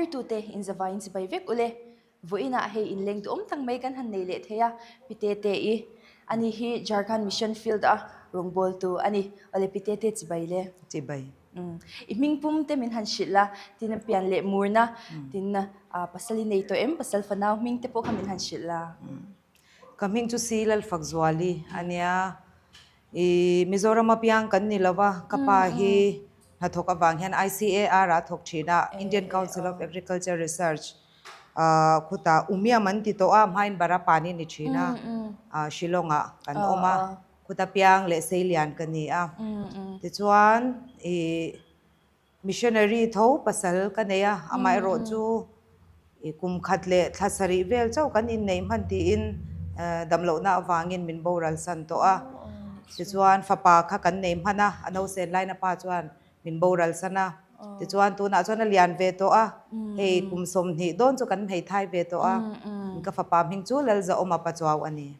Thlirtute inzavaiin chibai vek ule. Vawiinah hei inleng duhawm tak mai kan han nei leh thei a, Pi Tete-i. Ani hi Jharkhand Mission Field-a rawngbawltu a ni. Awle Pi Tete chibai le. Chibai. I hming pum te min han hrilh a, tin pian leh murna, tin pasal i nei tawh em, pasal fanau hming te pawh kha min han hrilh la. Ka hming chu Si Lalfakzuali a nia. I Mizoram a piang kan ni lo va, ka pa hi hnathawk avang hian ICAR ah a thawk thin a, Indian Council of Agriculture Research khutah Umiam an ti tawh a, hmain Barapani ni thin a, Shillong ah kan awm a, khuta piang leh Seilian ka ni a. Tichuan i Missionary tho pasal ka nei a, amaherawh chu i kum khat leh thla sarih vel chauh kan inneih hman tiin damlohna avangin min boral san tawh a. Tichuan fapa kha kan nei hman a, a nausen laina pa chuan min boral san a. Tichuan tunah chuan a lian ve tawh a, hei kum 20 dawn chu kan hmeithai ve tawh a, ka fapa hming chu Lalzawma Pachuau a ni.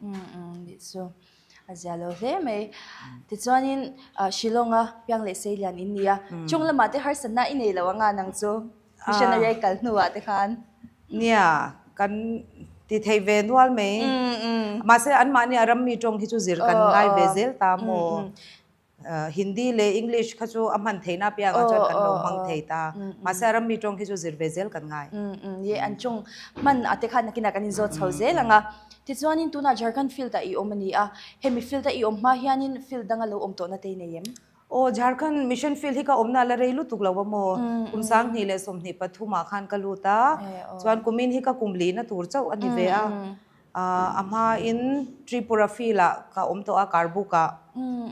A zia lo hle mai. Tichuanin Shillong-a piang leh Seilian in ni a. Chung lamah te harsatna i nei lo anga nang chu missionary ai kal hnuah te khan. Nia, kan ti thei ve nual mai. Mahse anmahni a rammi tawng hi chu zir kan ngai ve zel ta maw? Hindi leh English kha chu a hman theihna apiangah chuan kan lo hmang thei ta. Mahse a rammi tawng hi chu zir ve zel kan ngai. Ye an tawng hman a te khan nakinah kan inzawt chho zel ang a. Tichuanin tunah Jharkhand field ah i awm a ni a. Hemi field a i awm hma hianin field danga lo awm tawhna te i nei em? Aw, Jharkhand Mission Field hi ka awmna a la rei lutuk lo a maw? Kum 2023 ah khan ka lut a. Chuan kumin hi ka kum lihna tur chauh a ni ve a. A hmain Tripura field ah ka awm tawh a, Karbook ah.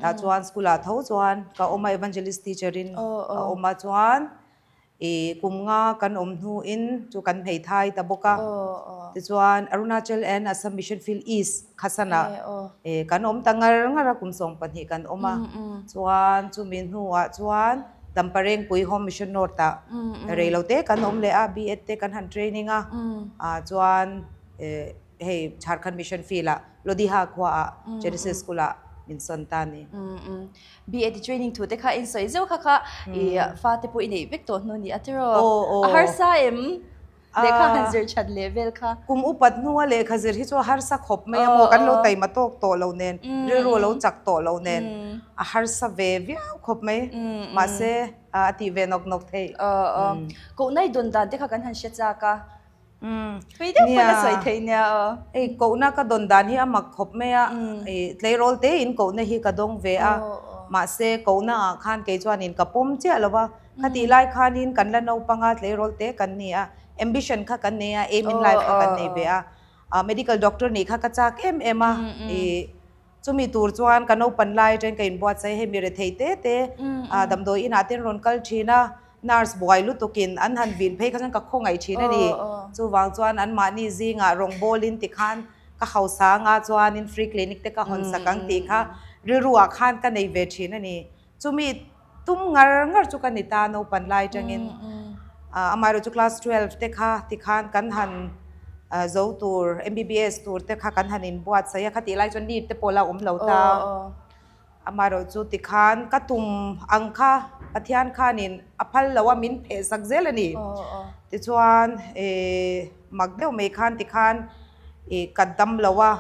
Tah chuan school ah tho chuan ka awm a, evangelist teacher in ka awm a chuan ih kum nga kan awm hnuin chu kan hmeithai ta bawk a. Tichuan Arunachal and Assam Mission Field East Khasan ah ih kan awm ta ngar ngar a, kum 12 kan awm a. Chuan chumi hnuah chuan Damparengpui Home Mission North ah reilote kan awm leh a, B.Ed te kan han training a, chuan Hei Jharkhand Mission Field ah Lodiha khua ah Genesis School ah min sawn ta a ni. B.Ed training thu te kha in sawi zeuh kha kha i fa te pawh i neih vek tawh hnu ni a tiraw? A harsa em? Lehkha han zir that leh vel kha. Kum upat hnua lehkha zir hi chu a harsa khawp mai a maw? Kan lo taima tawk tawh lo nen, rilru a lo chak tawh lo nen a harsa ve viau khawp mai. Mahse a tih ve nawk nawk theih. Kohna i dawn dan te kha kan han hre chak a. Thui deuh pawn a sawi theih nia aw. Hei kohna ka dawn dan hi a mak khawp mai a, ih tleirawl te in kohna hi ka dawng ve a, mahse kohna ah khan kei chuanin ka pawm chiah lo va, khatih lai khanin kan la naupang a tleirawl te kan ni a, ambition kha kan nei a, aim in life kha kan nei ve a, medical doctor nih kha ka chak em em a, ih chumi tur chuan ka naupan lai atangin ka inbuatsaih hei mi rethei te te damdawi inah te an rawn kal thin a, Nurse buai lutukin an han vin phei kha chuan ka khawngaih thin a ni. Chuvang chuan anmahni zingah rawngbawlin tikhan ka hausa anga chuanin free clinic te ka hawn sak ang tih kha rilruah khan ka nei ve thin a ni. Chumi tum ngar ngar chu ka ni ta naupan lai atangin. Amaherawhchu class 12 te kha tikhan kan han zo tur MBBS tur te kha kan han inbuatsaih a, khatih lai chuan NEET te pawh la awm lo ta. Amaherawhchu tikhan ka tum ang kha Pathian khanin a phal lo a, min pheh sak zel a ni. Tichuan mak deuh mai khan tikhan ka dam lo a,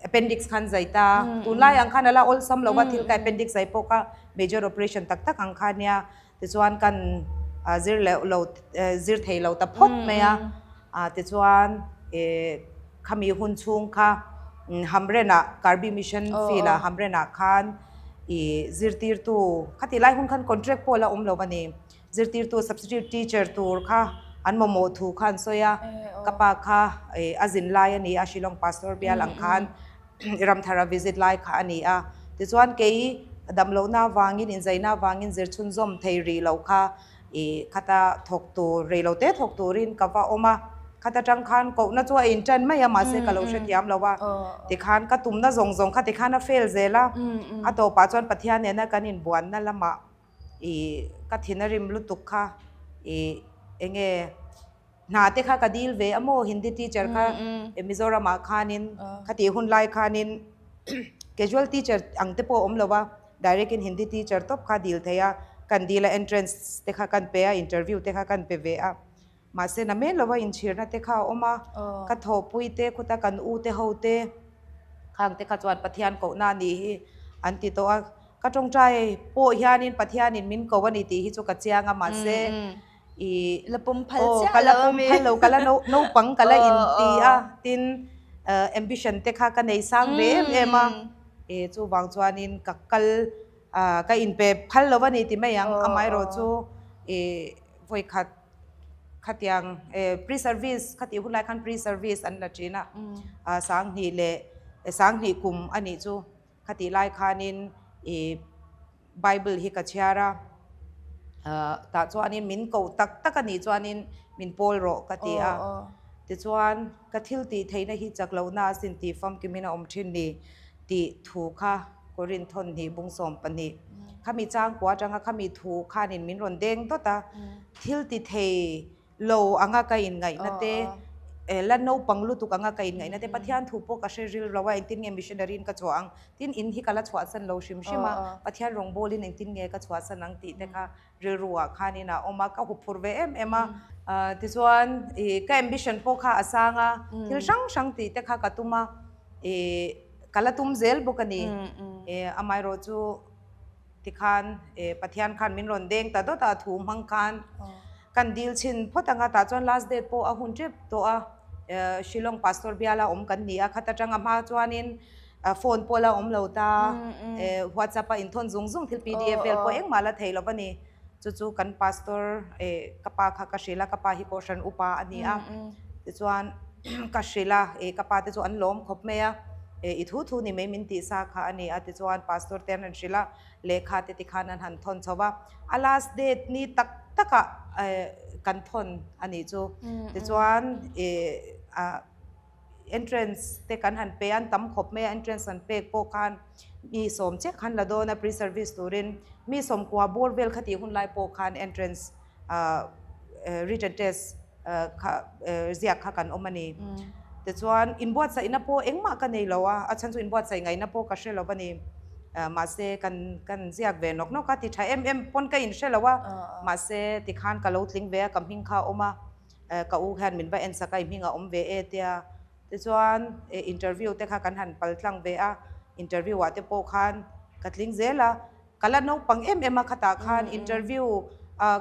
appendix khan zai ta. Tunlai ang khan a la awlsam lo a, thil ka appendix zai pawh kha major operation tak tak ang kha nia. Tichuan kan zir lo zir thei lo ta phawt mai a, tichuan khami hun chhung kha Hamrenah Karbi Mission Field ah Hamrenah khan ih zirtirtu khati lai hun khan contract pawh la awm lo a ni, zirtirtu substitute teacher tur kha an mamawh thu kha an sawi a, ka pa kha a zin lai a ni a Shillong Pastor bial ang khan. Ramthara visit lai kha a ni a, tichuan kei damlohna avangin inzaina avangin zir chhunzawm thei rih loh kha ih khata thawk tur rei lo te thawk turin ka va awm a, khata tang khan kohna chu a intan mai a mahse ka lo hrethiam lo a, tikhan ka tumna zawng zawng kha tikhan a fail zel a, a tawpah chuan Pathian nena kan inbuanna lamah ih ka thin a rim lutuk kha ih enge. Hna te kha ka dil ve a maw Hindi teacher kha Mizoram ah khanin khatih hun lai khanin casual teacher ang te pawh a awm lo a, direct in Hindi teacher tawp kha dil thei a, Kan dil a, entrance te kha kan pe a, interview te kha kan pe ve a. Mahse na men lova inchhirna te kha a awm a, ka thawhpui te khuta kan u te ho te khang te kha chuan Pathian kohna a nih hi an ti tawh a. Ka tawngtai pawh hianin Pathianin min ko a ni tih hi chu ka chiang a, mahse i La pawm phal aw chiah ka la lo pawm ami. phal lo, ka la naupang ka la inti a, tin ambition te kha ka nei sang ve em em a, e chuvang chuanin ka kal ka inpe phal lo a ni ti mai ang, amaherawhchu i vawikhat Khatiang pre service khatih hun lai khan pre service an la thin a, sanghnih leh sanghnih kum a nih chu khatih lai khanin ih bible hi ka chhiar a, tah chuanin min koh tak tak a nih chuanin min pawl rawh ka ti a, tichuan ka thil tih theihna hi chak lohna a sin tih famkimin a awm thin ni tih thu kha Korin thawn hnih bung 12 khami changkua atanga khami thu khanin min rawn deng dawt a, thil ti thei lo anga ka inngaihna te, la naupang lutuk anga ka inngaihna te, Pathian thu pawh ka hre ril lo a, engtin nge missionary in ka chhuah ang, tin in hi ka la chhuahsan lo hrim hrim a, Pathian rawngbawlin engtin nge ka chhuahsan ang tih te kha rilruah khanin a awm a, ka huphur ve em em a. Tichuan ih ka ambition pawh kha a sang a, thil hrang hrang tih te kha ka tum a, ih ka la tum zel bawk a ni. Amaherawh chu tikhan Pathian khan min rawn deng ta dawt a, thu hmang khan kan dil chhin phawt ang a, tah chuan last date pawh a hun tep tawh a, Shillong Pastor biala awm kan ni a, khat atanga hma chuanin Phone pawh la awm lo ta, WhatsApp a inthawn zung zung thil pdf vel pawh engmah la thei lo a ni. Chu chu kan pastor ka pa kha ka hrilh a, ka pa hi Kohhran upa a ni a. Tichuan ka hrilh a, ka pa te chu an lawm khawp mai a, i thu thu ni mai min tih sa kha a ni a. Tichuan pastor te an rawn hrilh a, lehkha te tikhan an han thawn chho va. A last date ni tak takah kan thawn a nih chu. Tichuan Entrance te kan han pe a, an tam khawp mai a, entrance an pek pawh khan mi sawm chiah khan la dawn a pre service turin mi sawmkua bawr vel kha tih hun lai pawh khan entrance ah written test kha ziak kha kan awm a ni. Tichuan inbuatsaihna pawh engmah ka nei lo a, a chhan chu inbuatsaih ngaihna pawh ka hre lo a ni. Mahse kan kan ziak ve nawk nawk a, ti tha em em pawn ka inhre lo a, mahse tikhan ka lo tling ve a, ka hming kha a awm a. Ka u hian min va en sak a, i hming a awm ve e tia. Tichuan interview te kha kan han pal tlang ve a, interview ah te pawh khan ka tling zel a. Ka la naupang em em a khatah khan interview ah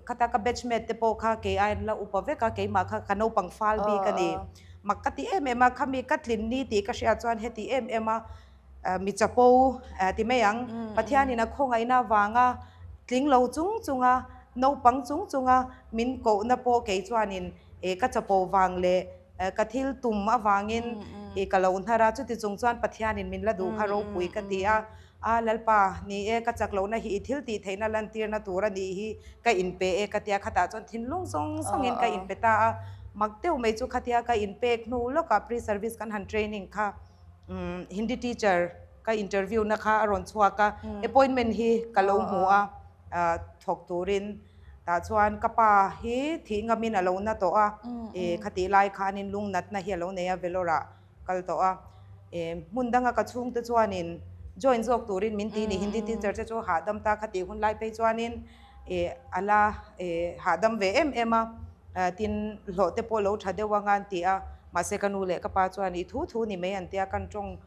khata ka batch mate te pawh kha kei aiin la upa vek a, keimah kha ka naupang fal bik a ni. Mak ka ti em em a, khami ka tlin ni tih ka hriat chuan heti em em a mi chapo ti mai ang. Pathianin a khawngaihna avanga tling lo chung chunga naupang chung chunga min kohna pawh kei chuanin ka chapo vang leh ka thil tum avangin ka lo hnar a, chuti chung chuan Pathianin min la duh kha ropui ka ti a, A Lalpa, ni e, ka chak lohna hi i thil tih theihna lantirna tur a nih hi ka inpe e ka ti a, khatah chuan thinlung zawng zawngin ka inpe ta a, mak deuh mai chu khatia ka inpek hnu lawkah pre-service kan han training kha Hindi teacher ka interview na kha a rawn chhuak a, appointment hi ka lo hmu a, thawk turin tah chuan ka pa hi thih ngamin a lo na tawh a, khatih lai khanin lung natna hi a lo nei a, Vellore ah kal tawh a, hmun danga ka chhungte chuanin join zawk turin min ti ni, Hindi teacher te chu hahdam ta khatih hun lai phei chuanin a la hahdam ve em em a, tin hlawh te pawh lo tha deuh anga an ti a, mahse ka nu leh ka pa chuan i thu thu ni mai an ti a, kan tawng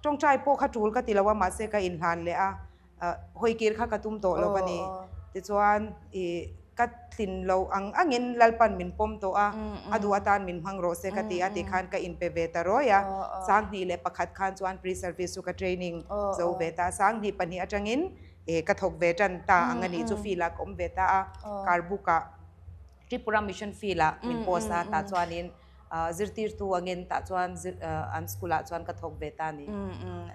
tawngtai pawh kha tul ka ti lo a, mahse ka inhlan leh a, hawi kir kha ka tum tawh lo a ni. Tichuan i ka tlin lo ang angin Lalpan min pawm tawh a, a duh atan min hmang rawh se ka ti a tih khan ka inpe ve ta rawi a, 2001 khan chuan pre-service chu ka training zo ve ta a, 2002 atangin ka thawk ve tan ta ang a nih chu field ah ka awm ve ta a, Karbook ah Tripura Mission field ah min post a, tah chuanin zirtirtu angin tah chuan an school ah chuan ka thawk ve ta a ni.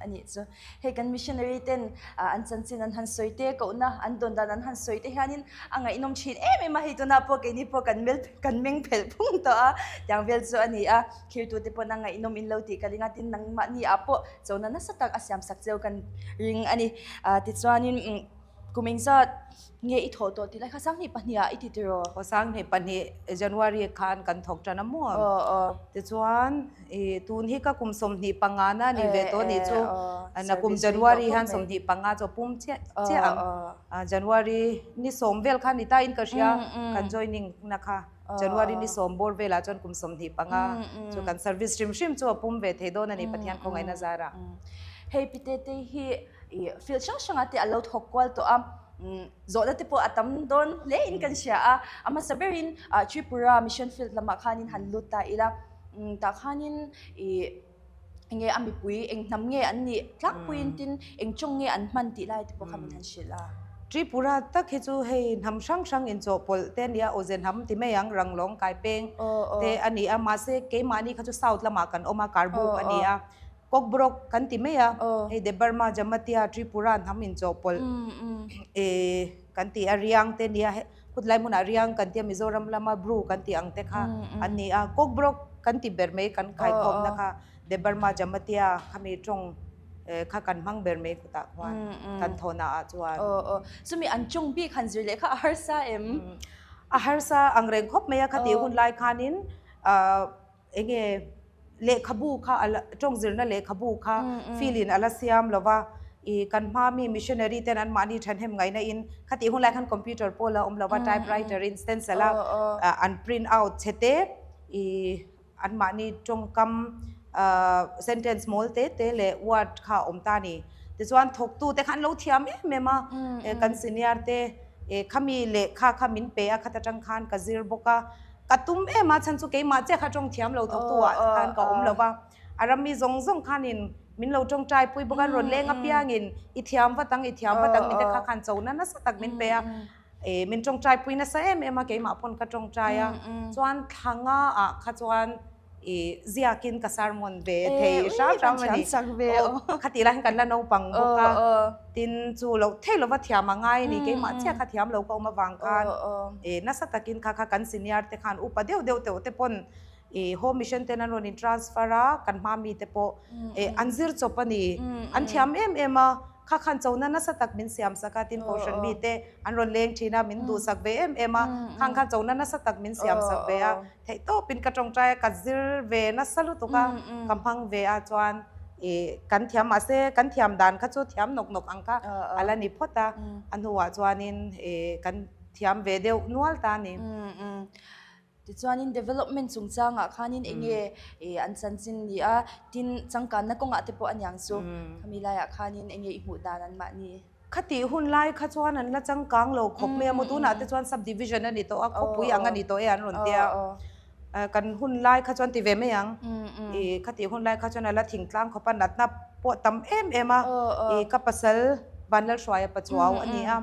A nih chu. Hei kan missionary ten an chanchin an han sawi te, kohna an dawn dan an han sawi te hianin a ngaihnawm thin em em a, hei tunah pawh keini pawh kan mel kan meng phelh phung tawh a, tiang vel chu a ni a, thirtute pawn a ngaihnawm in lo tih ka ring a, tin nangmahni ah pawh chona nasa tak a siam sak cheu kan ring a ni. Tichuanin. Kum engzat nge i thawh tawh tih lai kha 2002 ah i ti tiraw? Aw 2002 January khan kan thawk tan a maw? Aw aw. Tichuan i tun hi ka kum 25 na ni ve tawh nih chu na kum January hian 25 chu a pum chiah chiah ang. January ni sawm vel khan ni ta in ka hria kan joining na kha January ni sawm bawr velah chuan kum 25 chu kan service hrim hrim chu a pum ve thei dawn a ni Pathian khawngaihna zarah. Hei Pitete hi I field hrang hrangah te a lo thawk kual tawh a, zawhna te pawh a tam dawn hle in kan hria a, a hmasa berin Tripura mission field lamah khanin han lut ta ila, tah khanin ih enge a mipui eng hnam nge an nih tlangpuiin tin eng tawng nge an hman tih lai te pawh kha min han hrilh a. Tripura tak hi chu hei hnam hrang hrang inchawhpawlh te a nia, awze hnam ti mai ang, Ranglawng, Kaipeng te a ni a, mahse keimahni kha chu south lamah kan awm a, Karbuk a ni a. Kokborok kan ti mai a, hei Debbarma, Jamatia, Tripura hnam inchawhpawlh kan ti a, Riang te nia, khutlai hmunah Riang kan tia Mizoram lama Bru kan tih ang te kha an ni a, Kokborok kan ti ber mai kan khaikhawmna kha Debbarma, Jamatia khami tawng kha kan hmang ber mai khutah khuan kan thawhna ah chuan. Chumi an tawng bik han zir leh kha a harsa em? A harsa angreng khawp mai a, khati hun lai khanin Enge lehkhabu kha a la tawng zirna lehkhabu kha field in a la siam lo va, i kan hma mi missionary ten anmahni thahnem ngaihna in khatih hun lai khan computer pawh la awm lo va, typewriter in stencil a an print out che te i anmahni tawngkam sentence mawl te te leh word kha a awm ta a ni. Tichuan thawktu te kha an lo thiam em em a, kan senior te khami lehkha kha min pe a khat atang khan ka zir bawk a. Ka tum em a, chhan chu keimah chiah kha tawng thiam lo thawktu ah khan ka awm lo va, a rammi zawng zawng khanin min lo tawngtai pui bawk a, rawn leng apiangin i thiam vat ang, i thiam vat ang mite kha khan chona nasa tak min pe a, eh min tawngtai pui nasa em em a, keimah pawn ka tawngtai a, chuan thla nga ah kha chuan I ziakin ka sermon ve thei hram hram a ni. Aw khatih lai hian kan la naupang bawk a, tin chu loh thei lova thiam a ngai a ni, keimah chiah kha thiam lo ka awm avang khan i nasa takin kha kha kan senior te khan upa deuh deuh teuh te pawn i home mission ten an rawn in transfer a, kan hma mi te pawh an zir chawp a ni, an thiam em em a. Kha khan chona nasa tak min siam sak a, tin Kohhran mite an rawn leng thin a, min duhsak ve em em a, khang khan chona nasa tak min siam sak ve a, theihtawpin ka tawngtai a, ka zir ve nasa lutuk a, ka hmang ve a chuan ih kan thiam mahse kan thiam dan kha chu thiam nawk nawk ang kha a la ni phawt a, a hnuah chuanin ih kan thiam ve deuh nual ta a ni. Tichuanin development chungchangah khanin eng nge an chanchin ni a, tin changkanna kawngah te pawh a niang chu khami laiah khanin eng nge i hmuh dan an mahni. Khatih hun lai kha chuan an la changkang lo khawp mai a, maw tunah te chuan sub division a ni tawh a, khawpui ang a ni tawh e an rawn tia. Kan hun lai kha chuan ti ve mai ang, i khatih hun lai kha chuan a la thingtlang khawp a, natna pawh tam em em a, i ka pasal Vanlalhruaia Pachuau a ni a,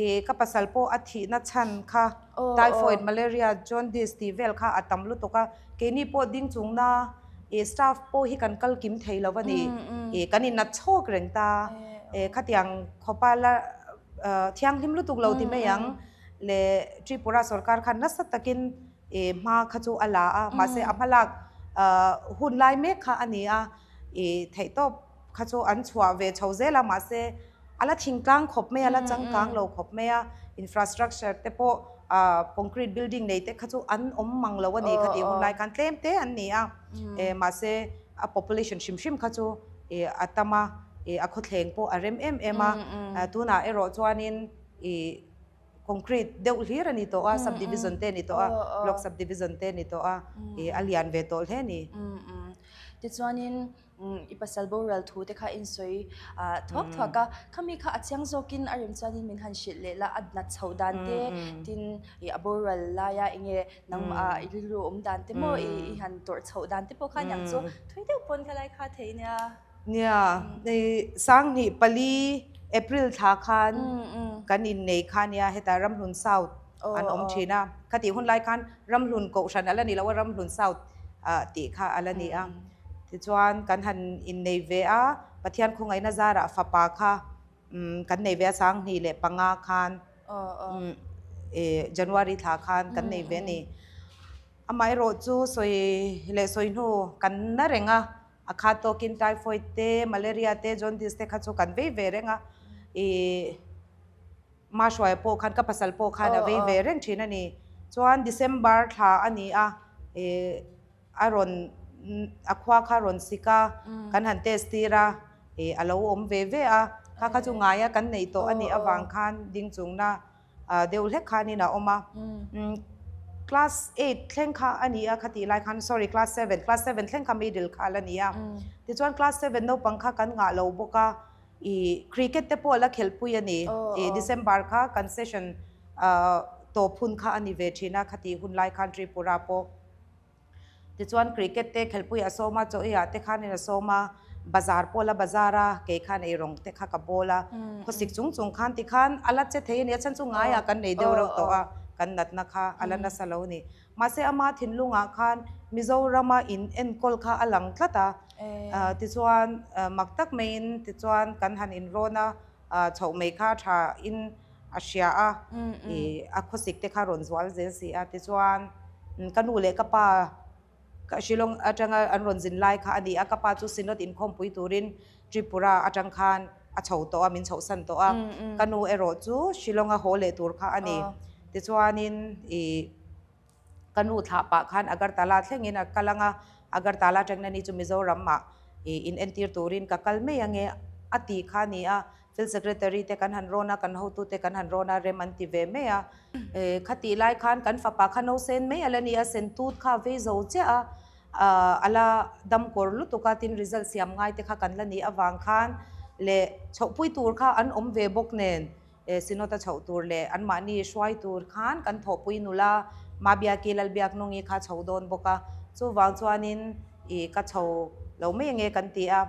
i ka pasal pawh a thihna chhan kha Typhoid, malaria, jaundice tih vel kha a tam lutuk a, keini pawh ding chungna ih staff pawh hi kan kal kim thei lo a ni. Ih kan innat chhawk reng ta. Ih khatiang khawpa la thianghlim lutuk lo ti mai ang le Tripura sorkar khan nasa takin ih hma kha chu a la a, mahse a hmalak hun lai mek kha a ni a, ih theihtawp kha chu an chhuah ve chho zel a, mahse a la thingtlang khawp mai a, la changkang lo khawp mai a, infrastructure te pawh concrete building nei te kha chu an awm mang lo a ni kha tih hun lai khan tlem te an ni a, mahse a population hrim hrim kha chu a tam a, a khawthleng pawh a rem em em a, tunah erawh chuanin ih concrete deuh hlir a ni tawh a, sub division te a ni tawh a, block sub division te a ni tawh a, a lian ve tawh hle a ni. Tichuanin I pasal boral thu te kha in sawi thuak thuak a, khami kha a chiang zawkin a rem chuanin min han hrilh leh la, a nat chhoh dan te tin i a boral laia enge nangmah i rilru awm dan te maw i han tawrh chhoh dan te pawh kha aniang chu thui deuh pawn khalai kha thei nia. Nia, 2004 April thla khan kan innei kha nia hetah Ramhlun South an awm thin a, khatih hun lai khan Ramhlun Kohhran a la ni lo a, Ramhlun South tih kha a la ni a. Tichuan kan han innei ve a, Pathian khawngaihna zarah fapa kha kan nei ve a, 2005 khan January thla khan kan nei ve a ni. Amaherawh chu sawi leh sawi hnu kan na reng a, a khat tawkin typhoid te, malaria te, jaundice te kha chu kan vei ve reng a. Mahruaia pawh khan ka pasal pawh khan a vei ve reng thin a ni. Chuan December thla a ni a, ih a rawn a khua kha a rawn sik a, kan han test tir a, ih a lo awm ve ve a. Kha kha chu ngaia kan neih tawh a nih avang khan ding chungna deuh hlek khanin a awm a. Class eight thleng kha a ni a khatih lai khan, sorry class seven, class seven thleng kha middle kha a la ni a. Tichuan class seven naupang kha kan ngah lo bawk a. I cricket te pawh la khelhpui a ni. I December kha kan session tawp hun kha a ni ve thin a, khati hun lai khan Tripura pawh. Tichuan cricket te khelhpui a sawm a, chaw eiah te khanin a sawm a, bazar pawh la bazar a, kei khan eirawng te kha ka bawl a. Khawsik chung chung khan tikhan a la che thei a ni, a chhan chu ngaiah kan nei deuh reuh tawh a, kan natna kha a la nasa lo a ni. Mahse ama thinlungah khan Mizorama in enkawl kha a lang tlat a, tichuan mak tak maiin tichuan kan han inrawn a, chhoh mai kha tha in a hria a, ih a khawsik te kha rawn zual zel si a, tichuan ka nu leh ka pa Shillong atanga an rawn zin lai kha a ni a, ka pa chu Synod inkhawmpui turin Tripura atang khan a chho tawh a, min chhohsan tawh a, ka nu erawh chu Shillong a haw leh tur kha a ni. Tichuanin ih ka nu thlah pah khan Agartala thlengin a kal ang a, Agartala atangin ani chu Mizoram ah ih in entir turin ka kal mai ange a ti kha a ni a, Field Secretary te kan han rawn a, kan hotu te kan han rawn a, rem an ti ve mai a. Khatih lai khan kan fapa kha nausen mai a la ni a, sentut kha a vei zo chiah a, a la dam kawr lutuk a, tin result siam ngai te kha kan la nih avang khan leh chhohpui tur kha an awm ve bawk nen Synod a chhoh tur leh anmahni hruai tur khan kan thawhpui nula Mabiaki Lalbiaknungi kha chho dawn bawk a, chuvang chuanin ih ka chho lo mai ange kan ti a,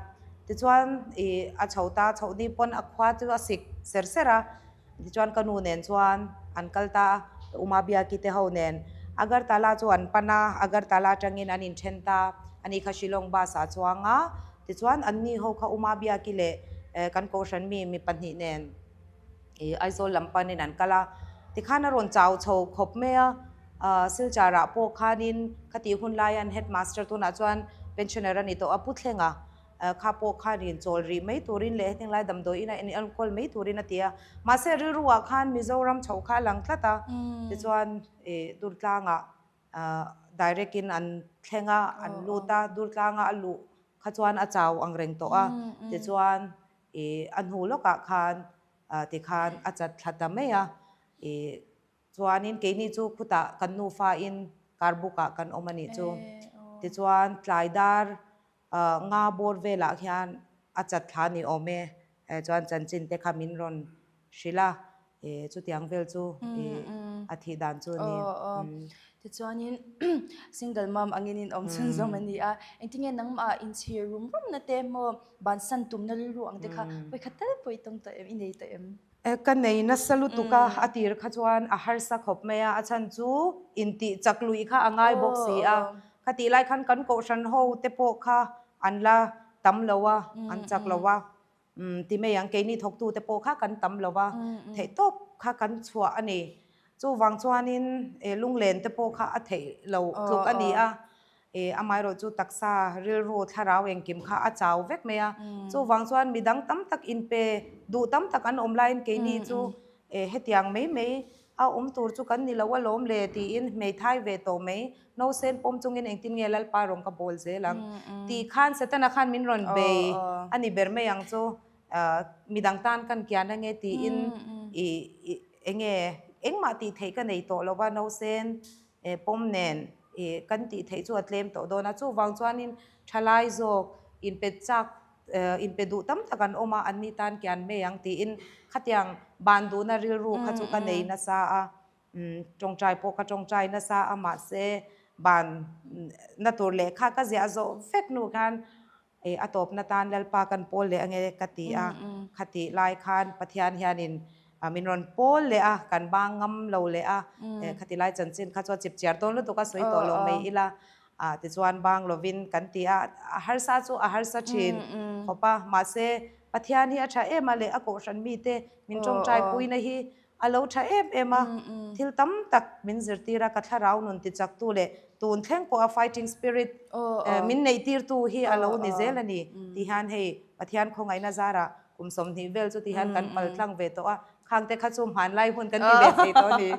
tichuan ih a chho ta chhoh ni pawn a khua chu a sik ser ser a, tichuan ka nu nen chuan an kal ta a, U Mabiaki te ho nen Agartala chu an pan a, Agartala atangin an inthen ta, ani kha Shillong bus ah chuang a, tichuan anni ho kha U Mabiaki leh kan Kohhran mi mi pahnih nen ih Aizawl lam panin an kal a, tikhan a rawn chau chho khawp mai a, Silchar ah pawh khanin khatih hun laia an headmaster tunah chuan pensioner a ni tawh a, Pu Thlenga kha pawh khanin chawl rih mai turin leh hetiang lai damdawi ina enkawl mai turin a ti a, mahse rilru ah khan Mizoram chhoh kha a lang tlat a, tichuan ih Durtlangah direct in an thleng a, an lut a, Durtlanga a luh kha chuan a chau ang reng tawh a, tichuan ih a hnu lawkah khan tikhan a chat thla ta mai a, ih chuanin keini chu khutah kan nufa in car book ah kan awm a nih chu. Tichuan tlai dar nga bawr velah hian a chat thla ni awm e, chuan chanchin te kha min rawn hrilh a, chutiang vel chu a thih dan chu a ni. Tichuanin single mom angin in awm chhunzawm a ni a, engtinge nangmah inchhir rum rumna te maw bansan tumna rilru ang te kha vawikhat tal pawh i tawng tawh em, i nei tawh em? Ka nei nasa lutuk a, a tir kha chuan a harsa khawp mai a, a chhan chu intih chak luih kha a ngai bawk si a, khatih lai khan kan kohhran ho te pawh kha an la tam lo a, an chak lo a, ti mai ang keini thawktu te pawh kha kan tam lo a, theihtawp kha kan chhuah a ni. Chuvang chuanin lunglen te pawh kha a theih lo tluk a ni a, Amaherawh chu taksa, rilru, thlarau engkim kha a chau vek mai a. Chuvang chuan midang tam tak inpe duh tam tak an awm laiin keini chu hetiang mai mai a awm tur chu kan ni lo alawm le tiin hmeithai ve tawh mai, nausen pawm chungin engtin nge Lalpa rawn ka bawl zel ang tih khan Setana khan min rawn bei a ni ber mai ang chu. Midang tan kan kian ange tiin enge engmah tih theih ka nei tawh lo va nausen pawm nen ih kan tih theih chu a tlem tawh dawn a, chuvang chuanin thalai zawk inpe chak inpe duh tam tak an awm a, anni tan kian mai ang tiin khatiang ban duhna rilru kha chu ka nei nasa a, tawngtai pawh ka tawngtai nasa a mahse ban na tur lehkha ka ziah zawh vek hnu khan a tawpna tan Lalpa kan pawl leh ange ka ti a, khatih lai khan Pathian hianin min rawn pawl leh a, kan bang ngam lo leh a, khatih lai chanchin kha chuan chip chiar dawn lutuk a sawi tawh lo mai ila, tichuan bang lovin kan ti a, a harsa chu a harsa thin khawp a, mahse Pathian hi a tha em a leh a kohhran mite min tawngtai puina hi A lo tha em em a, thil tam tak min zirtir a, ka thlarau nun tichaktu leh tun thleng pawha fighting spirit min neihtirtu hi a lo ni zel a ni tih hian hei Pathian khawngaihna zarah kum 20 vel chu ti hian kan pal tlang ve tawh a. Khang te kha chu hmanlai hun kan ti ve thei tawh a ni.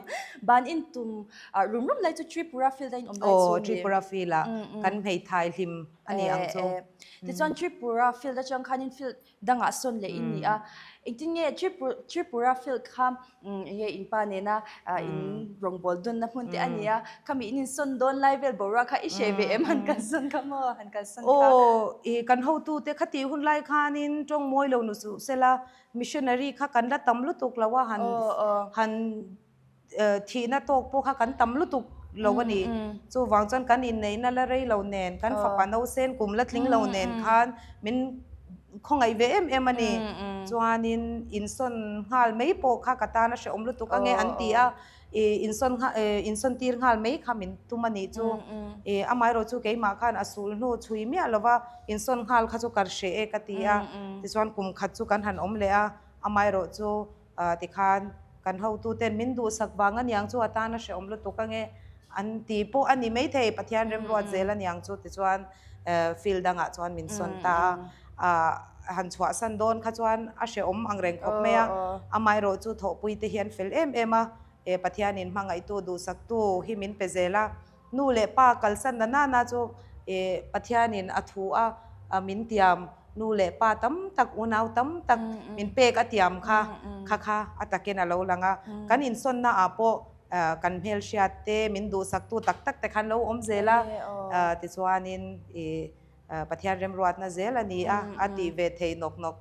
Ban in tum rum rum lai chu Tripura field a in awm lai chu ni. Aw, Tripura field ah kan hmeithai hlim a ni ang chu. Tichuan Tripura field atang khanin field dangah sawn leh in ni a. Engtin nge Tripura field kha enge in pa nena in rawngbâwl dunna hmun te a ni a, khami in insawn dawn lai vel boruak kha i hreh ve em han kalsawn kha maw han kalsawn kha? Aw, i kan hotute khati hun lai khanin tawng mawi lo nu suh sela missionary kha kan la tam lutuk lo a, han han thihna tawk pawh kha kan tam lutuk lo a ni. Chuvang chuan kan inneihna la rei lo nen, kan fapa nausen kum la tling lo nen khan min khawngaih ve em em a ni. Chuanin insawn nghal mai pawh kha ka tan a hrehawm lutuk ange an ti a, insawn insawn tir nghal mai kha min tum a nih chu. Amaherawh chu keimah khan a sul hnu chhui miah lova insawn nghal kha chu ka hreh e ka ti a. Tichuan kum khat chu kan han awm leh a, amaherawh chu Tikhan kan hotuten min duhsak vang aniang chu a tan a hrehawm lutuk ange an ti pawh a ni maithei, Pathian remruat zel aniang chu tichuan field dangah chuan min sawn ta a, han chhuahsan dawn kha chuan a hrehawm ang reng khawp mai a, amaherawh chu thawhpui te hi an fel em em a, Pathianin hmangaihtu duhsaktu hi min pe zel a. Nu leh pa kalsan na nana chu Pathianin a thu a min tiam, nu leh pa tam tak, unau tam tak min pek a tiam kha, kha kha a takin a lo lang a. Kan insawnna ah pawh kan hmelhriat te, min duhsaktu tak tak te khan lo awm zel a, tichuanin Pathian remruatna zel a ni a, a tih ve thei nawk nawk.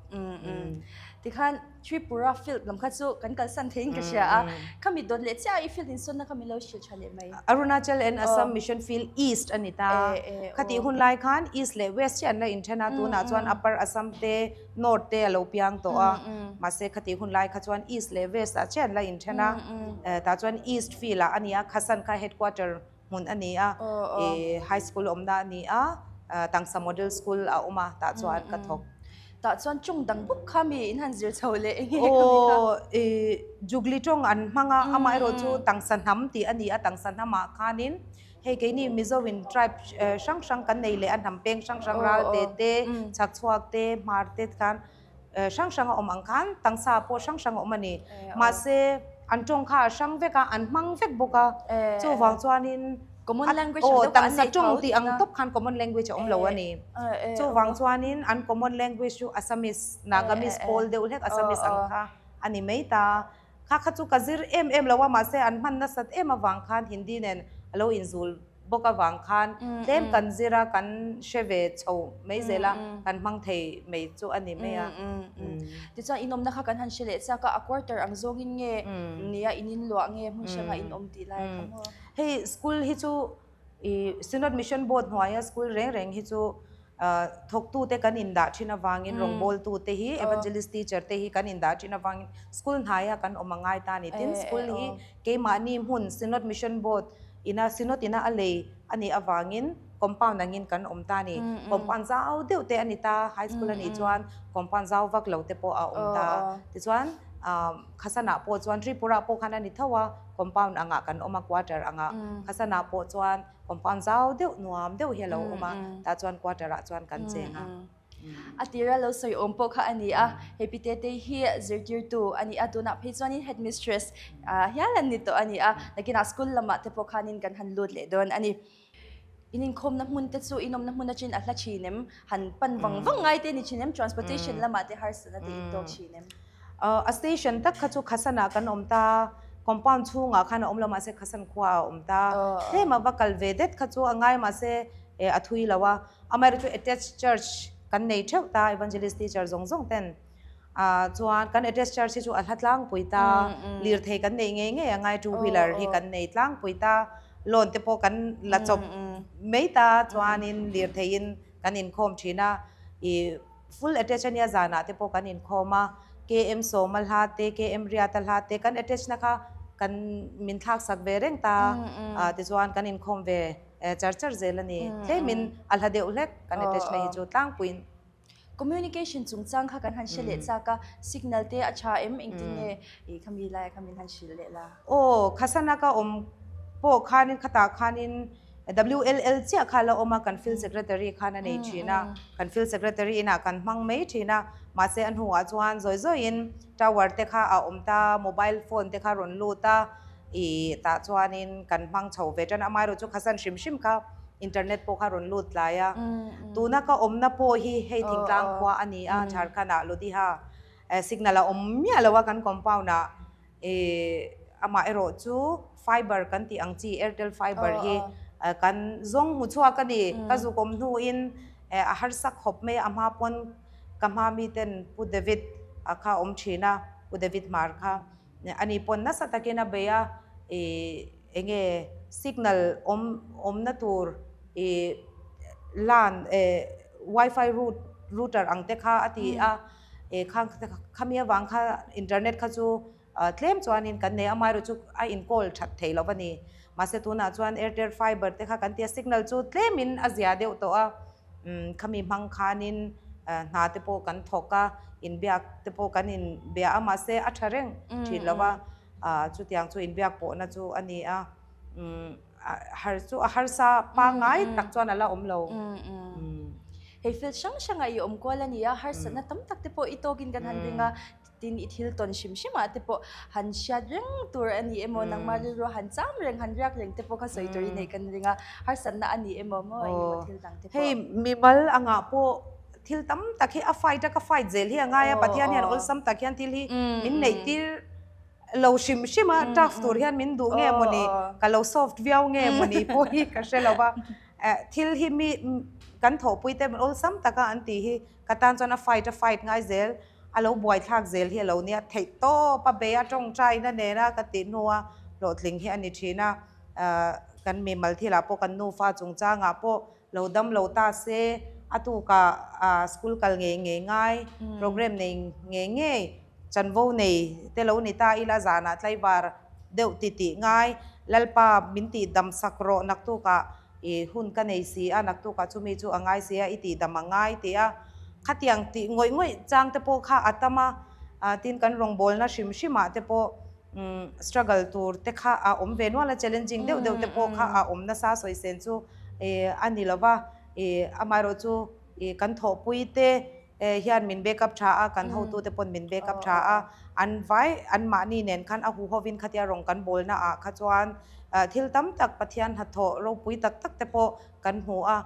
Tikhan Tripura field lam kha chu kan kalsan theiin ka hria a, khami dawt leh chiah a i field insawnna kha min lo hrilh tha leh mai. Arunachal and Assam Mission Field East a ni ta. Khatih hun lai khan East leh West hi an la inthen a, tunah chuan Upper Assam te North te a lo piang tawh a, mahse khatih hun lai kha chuan East leh West ah chiah an la inthen a, tah chuan East field ah a ni a, Khasan kha headquarter hmun a ni a, i high school awmna a ni a, Tangsa Model School a awm a, tah chuan ka thawk. Tah chuan tawng dang bawk kha mi in han zir chho leh eng nge kha mi kha? Aw, i Jugli tawng an hmang a, amaherawh chu Tangsa hnam tih a ni a, Tangsa hnamah khanin hei keini Mizo in tribe hrang hrang kan nei leh a, hnam peng hrang hrang Ralte te, Chhakchhuak te, Hmar te khan hrang hrang a awm ang khan tangsa pawh hrang hrang a awm a ni. Mahse an tawng kha a hrang vek a, an hmang vek bawk a. Chuvang chuanin Common language ang deuh kha an nei tho tawng tih ang tawp khan common language a awm lo a ni. Chuvang chuanin an common language chu Assamese, Nagamese pawl deuh hlek Assamese ang kha a ni mai ta. Kha kha chu ka zir em em lo a, mahse an hman nasat em avang khan Hindi nen a lo inzul bawk avang khan tlem kan zir a, kan hre ve chho mai zel a, kan hmang thei mai chu a ni mai a. Tichuan inawmna kha kan han hre leh chak a, a quarter ang zawngin nge nia in inluah nge hmun hrangah in awm tih lai kha maw? Hei school hi chu i Synod Mission Board hnuaia school reng reng hi chu thawktute kan indah thin avangin rawngbawltute hi evangelist teacher te hi kan indah thin avangin school hnaia kan awm a ngai ta a ni. Tin school hi keimahni hmun Synod Mission Board ina Synod ina a lei a nih avangin compound angin kan awm ta a ni. Compound zau deuh te a ni ta, high school a nih chuan compound zau vak lo te pawh a awm ta. Tichuan Khasanah pawh chuan Tripura pawh khan a ni tho a, compound angah kan awm a, quarter angah. Khasanah pawh chuan compound zau deuh nuam deuh hi a lo awm a, tah chuan quarter ah chuan kan cheng a. A tira lo sawi awm pawh kha a ni a, hei Pi Tetei hi zirtirtu a ni a, tunah phei chuanin headmistress hial an ni tawh a ni a, nakinah school lamah te pawh khanin kan han lut leh dawn a ni. In inkhawmna hmun te chu inawmna hmun atangin a hla thin em? Han pan vang vang ngai te a ni thin em? Transportation lamah te harsatna te in tawk thin em? A station tak kha chu Khasanah kan awm ta, compound chhungah khan a awm lo mahse Khasan khuaah a awm ta. Tlem a va kal ve det kha chu a ngai mahse a thui lo a. Amaherawhchu attached church kan nei theuh ta evangelist teacher zawng zawng ten chuan kan attached church hi chu a hla tlangpui ta, lirthei kan neih ngei ngei a ngai two wheeler hi kan nei tlangpui ta, loan te pawh kan la chawp mai ta chuanin lirtheiin kan inkhawm thin a i full attach ania zanah te pawh kan inkhawm a, KM Sawma hla te, KM Riata hla te kan attach na kha kan min thlak sak ve reng ta tichuan kan inkhawm ve char char zel a ni. Tlemin a hla deuh hlek kan attach na hi chu tlangpuiin. Communication chungchang kha kan han hre leh chak a, signal te a tha em engtin nge i khami laia kha min han hrilh leh la? Aw, Khasana ka awm pawh khanin khatah khanin. WLL chiah kha a la awm a, kan field secretary khan a nei thin a, kan field secretary inah kan hmang mai thin a, mahse a hnuah chuan zawi zawiin tower te kha a awm ta, mobile phone te kha rawn lut a, ih tah chuanin kan hmang chho ve tan a, amaherawh chu khasan hrim hrim kha internet pawh kha rawn lut tlai a, tuna ka awmna pawh hi hei thingtlang khua a ni a, Jharkhand ah Lodiha signal a awm miah lo a kan compound ah. Amah erawh chu fiber kan tih ang chi Airtel fiber hi kan zawng hmu chhuak a ni. Ka zuk awm hnuin a harsa khawp mai a, a hma pawn ka hma miten Pu David a kha awm thin a, Pu David Hmar kha ani pawn nasa takin a bei a, eng nge signal awm awmna tur lan wifi router ang te kha a ti a. E kha khami avang kha internet kha chu tlem chuanin kan nei a, amaherawh chu a in call that thei lo a ni. Mahse tunah chuan Airtel fiber te kha kan tia signal chu tlemin a zia deuh tawh a, khami hmang khanin hna te pawh kan thawk a, inbiak te pawh kan inbia a, mahse a tha reng thin lo a, chutiang chu inbiak pawhna chu a ni a, har chu a harsa pangngai tak chuan a la awm lo. Hei field hrang hrangah i awm kual a ni a, harsatna tam tak te pawh i tawkin kan han ring a, tin i thil tawn hrim hrimah te pawh han hriat reng tur a ni emaw, nangmah rilru han cham reng, han riak reng te pawh kha sawi tur i neih kan ring a, harsatna a ni emaw maw engemaw thil dang te pawh. Hei mimal angah pawh thil tam tak hi a fight a, ka fight zel hi a ngai a, Pathian hian awlsam tak hian thil hi min neih tir lo hrim hrim a, tough tur hian min duh nge mawni, ka lo soft viau nge mawni pawh hi ka hre lo va. Thil hi mi kan thawhpui te awlsam taka an tih hi ka tan chuan a fight a fight ngai zel, a lo buaithlak zel hi a lo nia, theih tawp a bei a tawngtaina nena ka tih hnua hlawhtling hi a ni thin a, kan mimal thilah pawh kan nufa chungchangah pawh lo dam lo ta se a tukah school kal ngei ngei ngai, program nei ngei ngei chanvo nei te lo ni ta ila zanah tlaivar deuh ti tih ngai, Lalpa min tih dam sak rawh naktukah i hun ka nei si a, naktukah chumi chu a ngai si a, i tih dam a ngai tih a, khatiang tih ngawih ngawih chang te pawh kha a tam a, tin kan rawngbawlna hrim hrimah te pawh struggle tur te kha a awm ve nual a, challenging deuh deuh te pawh kha a awm nasa sawi sen chu a ni lo va, amaherawh chu kan thawhpui te hian min backup tha a, kan hotute pawn min backup tha a, an vai anmahni nen khan a huhovin khatia rawng kan bawlna ah kha chuan thil tam tak Pathian hnathawh ropui tak tak te pawh kan hmu a,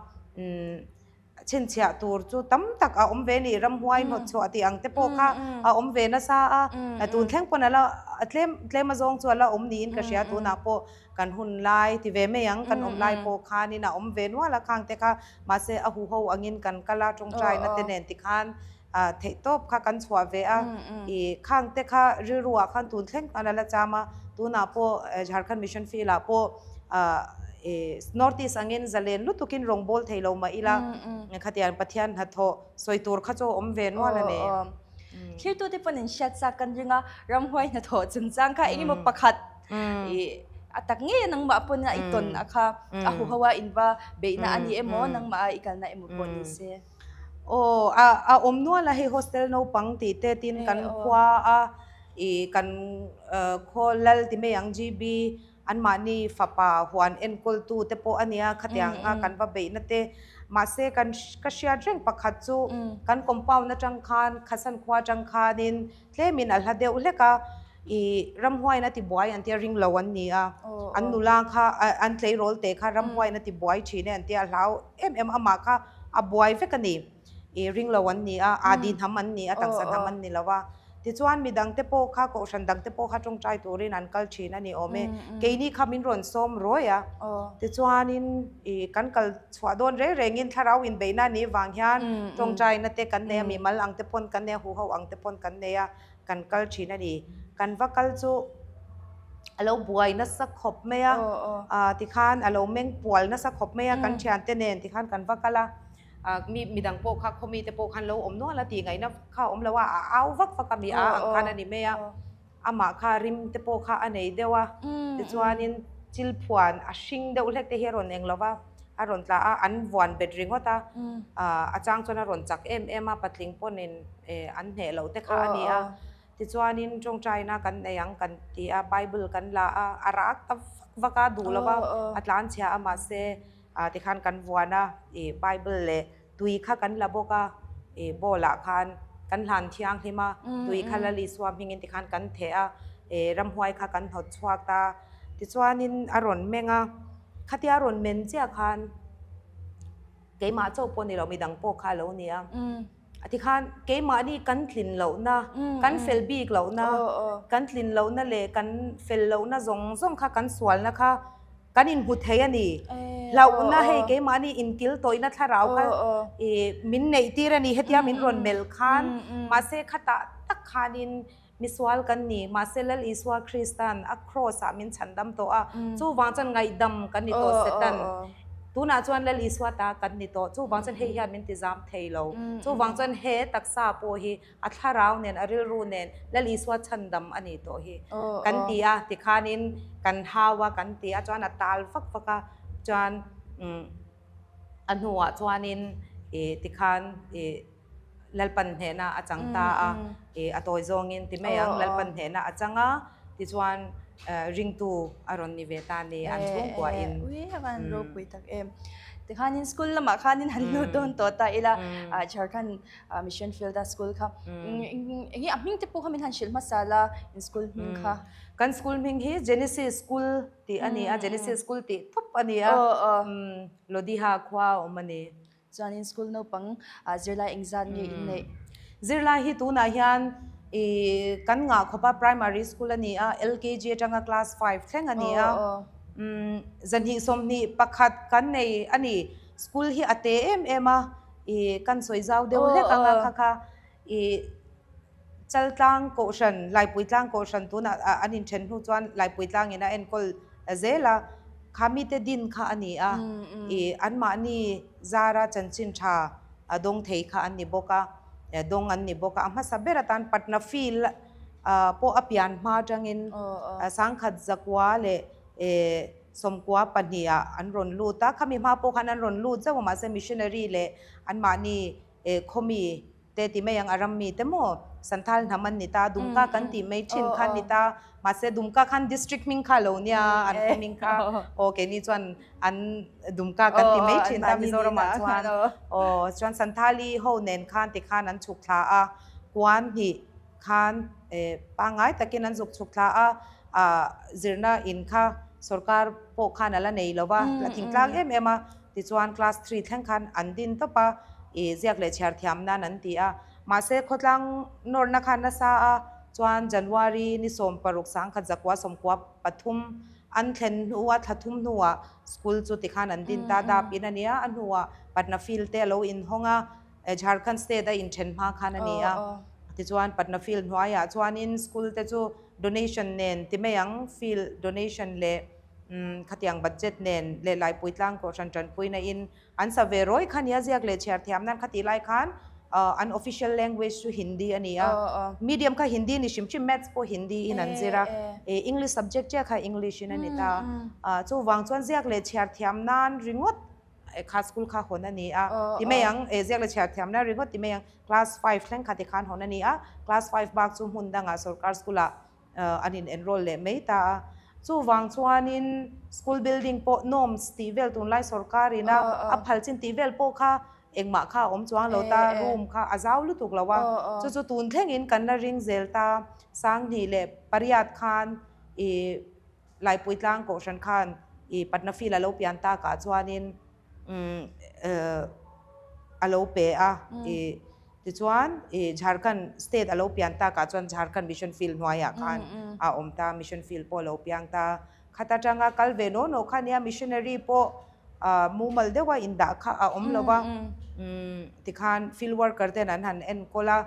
chhinchhiah tur chu tam tak a awm ve ni, ramhuai hnawtchhuah tih ang te pawh kha a awm ve nasa a, tun thleng pawn a la tlem tlem azawng chu a la awm niin ka hria tunah pawh kan hun lai ti ve mai ang, kan awm lai pawh khanin a awm ve nual a khang te kha mahse a huho angin kan kal a tawngtaina te nen tikhan theih tawp kha kan chhuah ve a, ih khang te kha rilru ah khan tun thleng khan a la cham a, tunah pawh Jharkhand Mission Field ah pawh ih North East angin zalen lutukin rawn bawl thei lo mah ila khatiang Pathian hnathawh sawi tur kha chu a awm ve nual a ni. Thirtute pawn in hriat chak kan ring a, ramhuai hnathawh chungchang kha engemaw pakhat I a tak nge nangmah pawn a i tawn a kha a huho a inva beihna a ni emaw nangmah a i kalna emaw pawh ni se. Aw a a awm nual a hei hostel naupang tih te tin kan khua a i kan khaw lal ti mai ang GB anmahni fapa huan enkawl tu te pawh a nia khatiang a kan va beihna te mahse kan ka hriat reng pakhat chu kan compound atang khan Khasan khua atang khanin Tlemin a hla deuh hlek a, i ramhuaiin a ti buai an tia ring lo an ni a, an nula kha an tleirawl te kha ramhuaiin a ti buai thin e an tia a hlau em em amah kha a buai vek a ni, i ring lo an ni a, adi hnam an ni a, taksa hnam an ni lo a. Tichuan midang te pawh kha kohhran dang te pawh kha tawngtai turin an kal thin a ni awm e, keini kha min rawn sawm ruai a, tichuanin i kan kal Chhuah dawn reng rengin thlarau inbeihna nih vang hian tawngtaina te kan nei a, mimal ang te pawn kan nei a, huho ang te pawn kan nei a, kan kal thin a ni. Kan va kal chu a lo buai nasa khawp mai a, tikhan a lo meng pual nasa khawp mai a, kan thiante nen tikhan kan va kal a, mi midang pawh kha khawmi te pawh khan lo awm nual a tih ngaihna kha a awm lo a, a au vak vak a mi a ang khan a ni mai a. Amah kha rim te pawh kha a nei deuh a, tichuanin chil phuan a hring deuh hlek te hi a rawn eng lo va, a rawn tla a, an vuan bet ringawt a, a chang chuan a rawn chak em em a, patling pawnin an hneh loh te kha a ni a, tichuanin tawngtaina kan nei ang kan ti a, Bible kan la a, a rak ta vak vak a, duh lova a tlanchhia a mahse tikhan kan vuan a, ih Bible leh tui kha kan la bawk a, ih bowl ah khan kan hlan thianghlim a, tui kha Lal Isua hmingin tikhan kan theh a, ih ramhuai kha kan hnawt chhuak ta. Tichuanin a rawn meng a, khatia a rawn men chiah khan keimah chauh pawh ni lo midang pawh kha a lo ni a. Tikhan keimahni kan tlin lohna, kan fel bik lohna, kan tlin lohna leh kan fel lohna zawng zawng kha kan sualna kha kan inhmu thei a ni. Hlauhna hei keimahni inkil tawihna thlarau kha ih min neih tir a ni hetia min rawn melh khan mahse khatah tak khanin misual kan ni. Mahse Lal Isua Kristan a kraws ah min chhandam tawh a, chuvang chuan ngaihdam kan ni tawh Satan. Tunah chuan Lal Isua ta kan ni tawh, chuvang chuan hei hian min ti zam thei lo. Chuvang chuan he taksa pawh hi a thlarau nen, a rilru nen Lal Isua chhandam a nih tawh hi kan ti a, tikhanin kan hau a kan ti a, chuan a tal vak vak a, chuan a hnuah chuanin ih tikhan ih Lalpan hnehna a chang ta a, ih a tawi zawngin ti mai ang, Lalpan hnehna a chang a, tichuan ringtu a rawn ni ve ta ni an chhungkuahin. Ui a van ropui tak em. Tikhanin school lamah khanin han lut dawn tawh ta ila, Jharkhand Mission Field a school kha enge a hming te pawh kha min han hrilh hmasa la in school hming kha. Kan school hming hi Genesis School tih a ni a, Genesis School tih tawp a ni a, Lodiha khua a awm a ni. Chuanin school naupang zirlai engzat nge in neih? Zirlai hi tunah hian kan ngah khawp a, primary school a ni a, LKG atanga class 5 thleng a ni a, zanhnih 21 kan nei a ni. School hi a te em em a, ih kan sawi zau deuh hlek ang a kha kha ih Chaltlang Kohhran, Laipuitlang Kohhran tunah an inthen hnu chuan Laipuitlangin a enkawl zel a, kha mite din kha a ni a, ih anmahni zara chanchin tha a dawng thei kha an ni bawk a, dawng an ni bawk a, a hmasa ber atan Patna Field pawh a pian hma atangin 1992 ah an rawn lut a, khami hma pawh khan an rawn lut zauh a mahse missionary leh anmahni khawmi te ti mai ang a ram mi te maw Santhal hnam an ni ta Dumka kan tih mai thin kha an ni ta mahse Dumka khan district hming kha lo nia an khaw hming kha aw keini chuan an Dumka kan ti mai thin ta Mizoram ah chuan aw chuan Santhali ho nen khan tikhan an chhuk thla a kuan hnih khan pangngai takin an zuk chhuk thla a ah zirna in kha sorkar pawh khan a la nei lo va la thingtlang em em a tichuan class 3 thleng khan an din tawp a ih ziak leh chhiar thiam nan an ti a mahse khawtlang nawrna khan nasa a chuan January ni 16 1993 an thlen hnuah thla thum hnuah school chu tikhan an din ta dap in a nia a hnuah Patna field te a lo inhawng a Jharkhand state a inthen hma khan a ni a tichuan Patna field hnuaiah chuanin school te chu donation nen ti mai ang field donation leh khatiang budget nen leh Laipuitlang Kohhran tanpuina in an sa ve rawi kha nia ziak leh chhiar thiam nan khatih lai khan an official language chu Hindi a ni a medium kha Hindi ni hrim hrim maths pawh Hindi in an zir a English subject chiah kha English in a ni ta chuvang chuan ziak leh chhiar thiam nan ringawt kha school kha hawn a ni a ti mai ang ziak leh chhiar thiam nan ringawt ti mai ang class 5 thleng kha tikhan hawn a ni a class 5 bak chu hmun dangah sarkar school ah an in enroll leh mai ta a chuvang chuanin school building pawh norms tih vel tunlai sarkar ina a phal chin tih vel pawh kha engmah kha a awm chuang lo ta room kha a zau lutuk lo a chu chu tun thlengin kan la ring zel ta 2008 khan ih Laipuitlang Kohhran khan ih Patna Field a lo pian takah chuanin a lo pe a ih tichuan ih Jharkhand state a lo pian takah chuan Jharkhand Mission Field hnuaiah khan a awm ta Mission Field pawh a lo piang ta khat atanga kal ve naw naw kha nia missionary pawh mumal deuha indah kha a awm lo va tikhan field worker ten an han enkawl a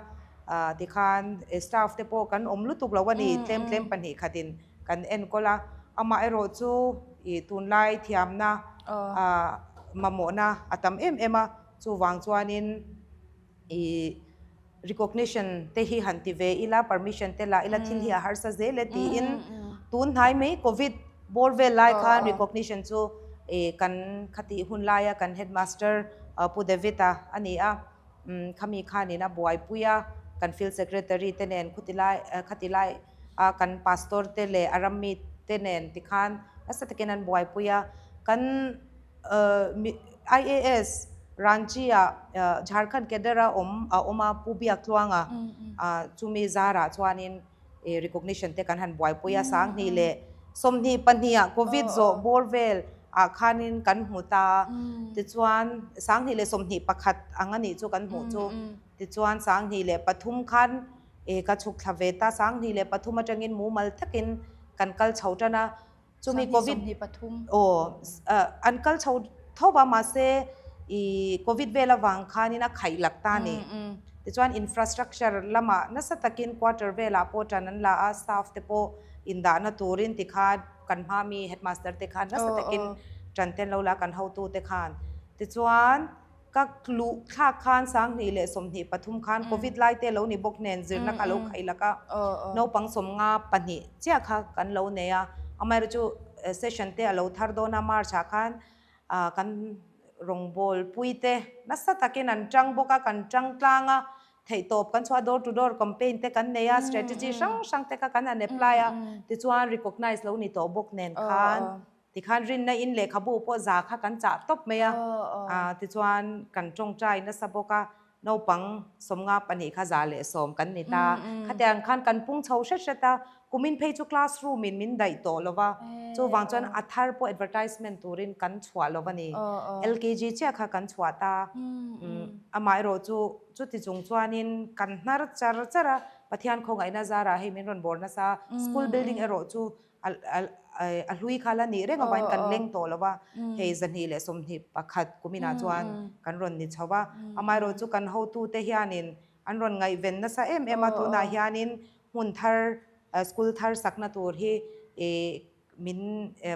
tikhan staff te pawh kan awm lutuk lo a ni tlem tlem pahnih khatin kan enkawl a amah erawh chu ih tunlai thiamna mamawhna a tam em em a chuvang chuanin ih recognition te hi han ti ve ila permission te la ila thil hi a harsa zel e tiin tun hnai mai covid bawr vel lai khan recognition chu ih kan khatih hun laia kan headmaster Pu David a a ni a khami khanin a buaipui a kan field secretary te nen khuti lai khati lai a kan pastor te leh a rammi te nen tikhan Nasa takin an buaipui a, kan IAS Ranchi ah Jharkhand cadre a awm a awm a Pu Biaktluanga chumi zarah chuanin recognition te kan han buaipui a, 2000 leh 22 ah Covid zawh bawr vel ah khanin kan hmu ta, tichuan 2021 ang a nih chu kan hmuh chu, tichuan 2003 khan ka chhuk thla ve ta, 2003 atangin mumal takin kan kal chho tan a, chumi Covid aw an kal chho tho va mahse i Covid vel avang khanin a khaih lak ta a ni. Tichuan infrastructure lamah nasa takin quarter velah pawh tan an la a, staff te pawh indahna turin tikhan kan hma mi headmaster te khan nasa takin tan te an lo la a kan hotu te khan. Tichuan. Ka luh thlak khan 2023 khan Covid lai te lo ni bawk nen zirna kha lo khaih lak a, naupang 52 chiah kha kan lo nei a, amaherawhchu chu session te a lo thar dawn a, March ah khan kan rawngbawl pui te nasa takin an tang bawk a, kan tang tlang a, theihtawp kan chhuah a, door to door campaign te kan nei a, strategy hrang hrang te kha kan han apply a, tichuan recognize lo ni tawh bawk nen khan. Tikhan rinna in lehkhabu pawh za kha kan chah tawp mai a, tichuan kan tawngtai nasa bawk a, naupang 52 kha 110 kan ni ta. Khatiang khan kan pung chho hret hret a, kumin phei chu classroom in min daih tawh lo va, chuvang chuan a thar pawh advertisement turin kan chhuah lo a ni. LKG chiah kha kan chhuah ta. Amaherawh chu chuti chung chuanin kan hnar char char a, Pathian khawngaihna zarah hei min rawn bawr nasa, school building erawh chu a hlui kha la nih reng avangin kan leng tawh lo va, hei 2021 kuminah chuan kan rawn ni chho va. Amaherawh chu kan hotute hianin an rawn ngaihven nasa em em a, tunah hianin hmun thar, school thar sakna tur hi min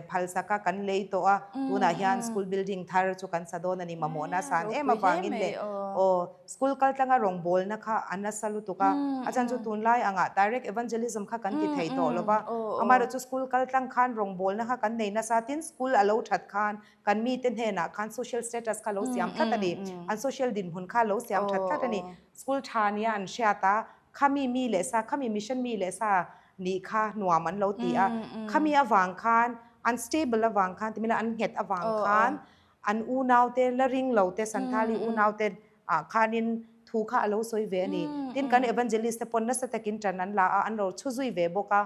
phalsak a, kan lei tawh a, tunah hian school building thar chu kan sa dawn a ni, mamawhna san em avangin leh aw School kal tlanga rawngbawlna kha a nasa lutuk a, a chhan chu tunlai angah direct evangelism kha kan ti thei tawh lo va, amaherawh chu school kal tlang khan rawngbawlna kha kan nei nasa tin school a lo that khan kan mite hnenah khan social status kha lo siam tlat a ni, an social dinhmun kha lo siam that tlat a ni, school tha nia an hriat a, khami mi leh sa, khami mission mi leh sa nih kha nuam an lo ti a, khami avang khan an stable avang khan timila an nghet avang khan An unaute la ring lo te, Santhali unaute ah khanin thu kha a lo sawi ve a ni. Tin, kan evangelist te pawn nasa takin ṭan an la a, an lo chhu zui ve bawk a.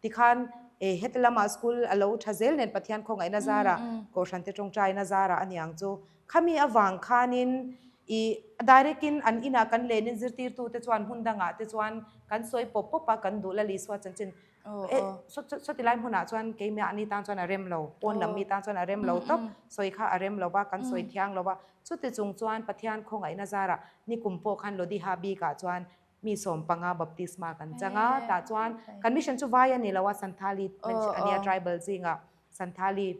Tikhan e heti lamah school a lo ṭha zel nen Pathian khawngaihna zarah, Kohhran te ṭawngṭaina zarah a niang chu. Khami avang khanin i direct in an inah kan lenin zirtirtute chuan hmun dangah te chuan kan sawi pawp pawp a, kan duh la Lisua chanchin Sawti lai hmunah chuan keimah ni tan chuan a rem lo, pawn lam mi tan chuan a rem lo tawp, sawi kha a rem lo va, kan sawi thiang lo va. Chuti chung chuan Pathian khawngaihna zarah nikum pawh khan Lodiha bikah chuan mi 15 baptisma kan chang a, tah chuan kan mission chu vai a ni lo a, Santhali a nia tribal zingah Santhali.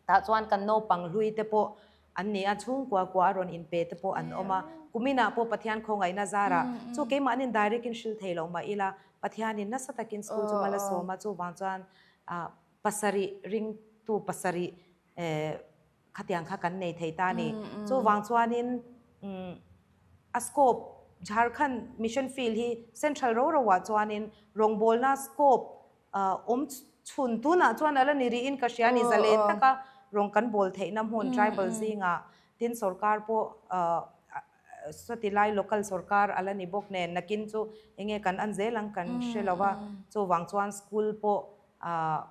Tah chuan kan naupang hlui te pawh an ni a, chhungkua kua a rawn inpe te pawh an awm a. Kuminah pawh Pathian khawngaihna zarah chu keimahnin direct in hrilh thei loh mah ila, Pathianin nasa takin school chu mal a sawm a, chuvang chuan pasarih ringtu pasarih khatiang kha kan nei thei ta a ni. Chuvang chuanin a scope Jharkhand mission field hi central ro roah chuanin rawngbawlna scope Awm chhun tunah chuan a la ni rihin ka hria a ni, zalen taka rawng kan bawl theihna hmun tribal zingah tin sorkar pawh sawti lai local sorkar a la ni bawk nen nakin chu enge kan an zel ang kan hre lo va, chuvang chuan school pawh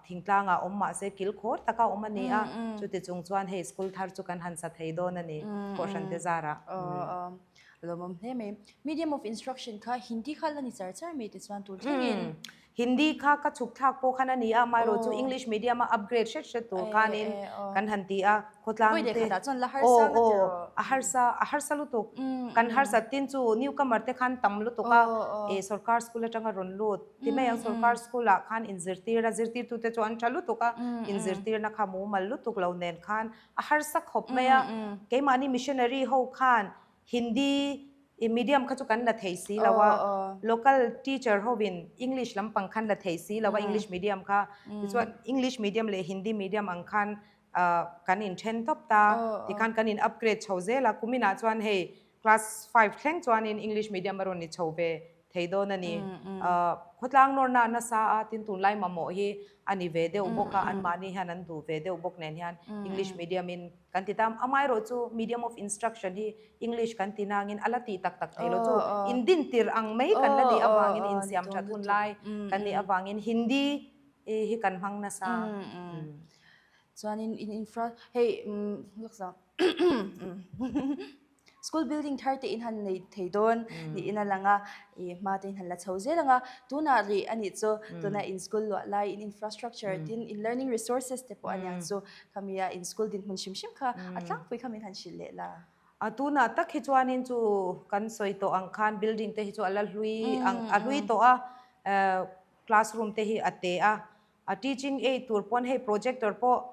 thingtlangah awm mah se kilkhawr taka awm a ni a, chuti chung chuan hei school thar chu kan han sa thei dawn a ni Kohhran te zarah. Lawmawm hle mai. Medium of instruction kha Hindi kha la ni char char mai tichuan tur thlengin. Hindi kha ka chhuk thlak pawh khan a ni a, amaherawh chu English medium a upgrade hret hret tur khanin kan han ti a, khawtlang te aw aw a harsa a harsa lutuk kan harsat tin chu newcomer te khan tam lutuk a, e sorkar school atanga rawn lut ti mai ang sorkar school ah khan inzirtir a zirtirtu te chu an tha lutuk a, inzirtirna kha mumal lutuk lo nen khan a harsa khawp mai a, keimahni missionary ho khan Hindi medium kha chu kan la thei si lo a, local teacher hovin English lampang khan la thei si lo a, English medium kha. Tichuan English medium leh Hindi medium ang khan kan inthen tawp ta, tikhan kan in upgrade chho zel a, kuminah chuan hei class five thleng chuanin English medium a rawn ni chho ve. thei dawn a ni. Khawtlang nawrna a nasa a, tin tunlai mamawh hi a ni ve deuh bawk a, anmahni hian an duh ve deuh bawk nen hian English medium in kan ti ta. Amaherawh chu medium of instruction hi English kan ti nangin a la tih tak tak thei lo chu indin tir ang mai kan la nih avangin insiam that hun lai kan nih avangin Hindi hi kan hmang nasa. Chuanin in infra hei lawkzah School building thar te in han nei thei dawn niin a lang a, ih hma te in han la chho zel ang a, tunah rih a nih chu tuna in school luah lai in infrastructure tin in learning resources te pawh a niang chu khami a in school dinhmun hrim hrim kha a tlangpui kha min han hrilh leh la. A tunah tak hi chuanin chu kan sawi tawh ang khan building te hi chu a la hlui ang a hlui tawh a, classroom te hi a te a, a teaching aid tur pawn hei projector pawh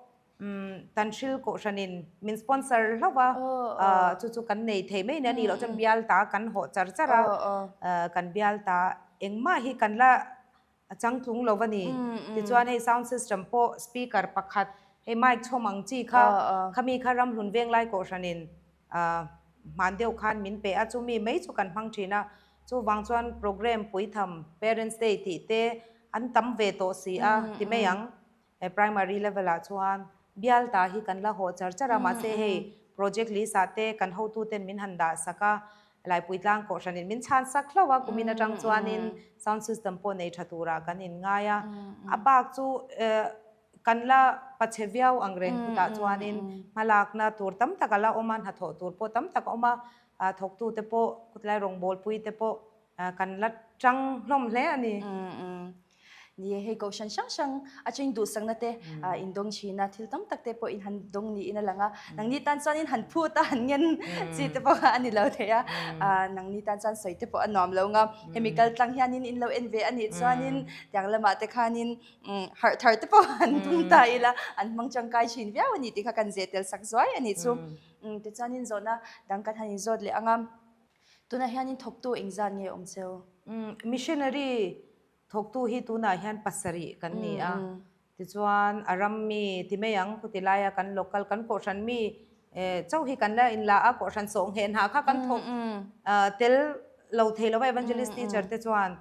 Tanhril kohhranin min sponsor hlauh a, chu chu kan nei thei mai nia ni loh chuan bial ta kan hawh char char a, kan bial ta engmah hi kan la changtlung lo a ni. Tichuan hei sound system pawh speaker pakhat hei mic chhawm ang chi kha khami kha Ramhlun Venglai kohhranin hman deuh khan min pe a, chumi mai chu kan hmang thin a, chuvang chuan program puitham Parents Day tih te an tam ve tawh si a ti mai ang. He primary level ah chuan bial ta hi kan la haw char char a, mahse hei project list ah te kan hotu ten min han dah sak a, Laipuitlang kohhranin min chhan sak hlauh a, kumin atang chuanin sound system pawh nei tha turah kan inngai a, a bak chu kan la pachhe viau ang reng khutah chuanin hmalakna tur tam tak a la awm a, hnathawh tur pawh tam tak a awm a, thawktute pawh khutlai rawngbawlpui te pawh Kan la tang hlawm hle a ni. Ni e, hei kohhran hrang hrang atangin duhsakna te in dawng thin a, thil tam tak te pawh in han dawng niin a lang a. Nangni tan chuan in han phut a, han ngen chi te pawh a ni lo thei a, nangni tan chuan sawi te pawh a nuam lo nga. Hemi kal tlang hianin in lo en ve a nih chuanin tiang lamah te khanin harh thar te pawh han tum ta ila, an hmang tangkai thin viau a ni tih kha kan zeh tel sak zuai a nih chu. Tichuanin zawhna dang kan han inzawt leh ang a. Tunah hianin thawktu engzat nge awm cheu? Missionary thawktu hi tunah hian pasarih kan ni a, tichuan a ram mi ti mai ang khuti laia kan local kan kohhran mi chauh hi kan la inla a, kohhran sawhngheh hna kha kan thawk tel lo thei lo va evangelist teacher te chuan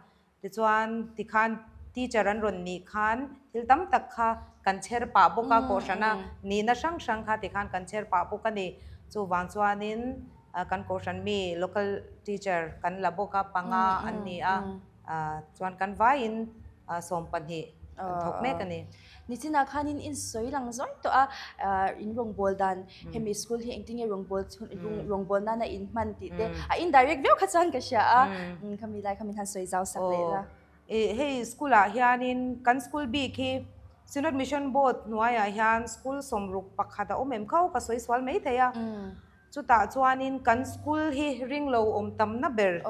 Tichuan, tikhan teacher an rawn nih khan thil tam tak kha kan chher pah bawk a, kohhrana nihna hrang hrang kha tikhan kan chher pah bawk a ni. Chuvang chuanin kan kohhran mi local teacher kan la bawk a, panga an ni a, chuan kan vaiin 20 kan thawk mek a ni. Nichinah khanin in sawi lang zawi tawh a, in rawngbâwl dan hemi school hi engtin nge rawngbâwl chhun rawngbâwl nana in hman tih te a indirect viau kha chuan ka hria a, khami lai kha min han sawi zau sak leh la. Ih hei school ah hianin kan school bik hi Synod Mission Board hnuaiah hian school 61 a awm em kho ka sawi sual mai thei a, chutah chuanin kan school hi ringlo awm tamna ber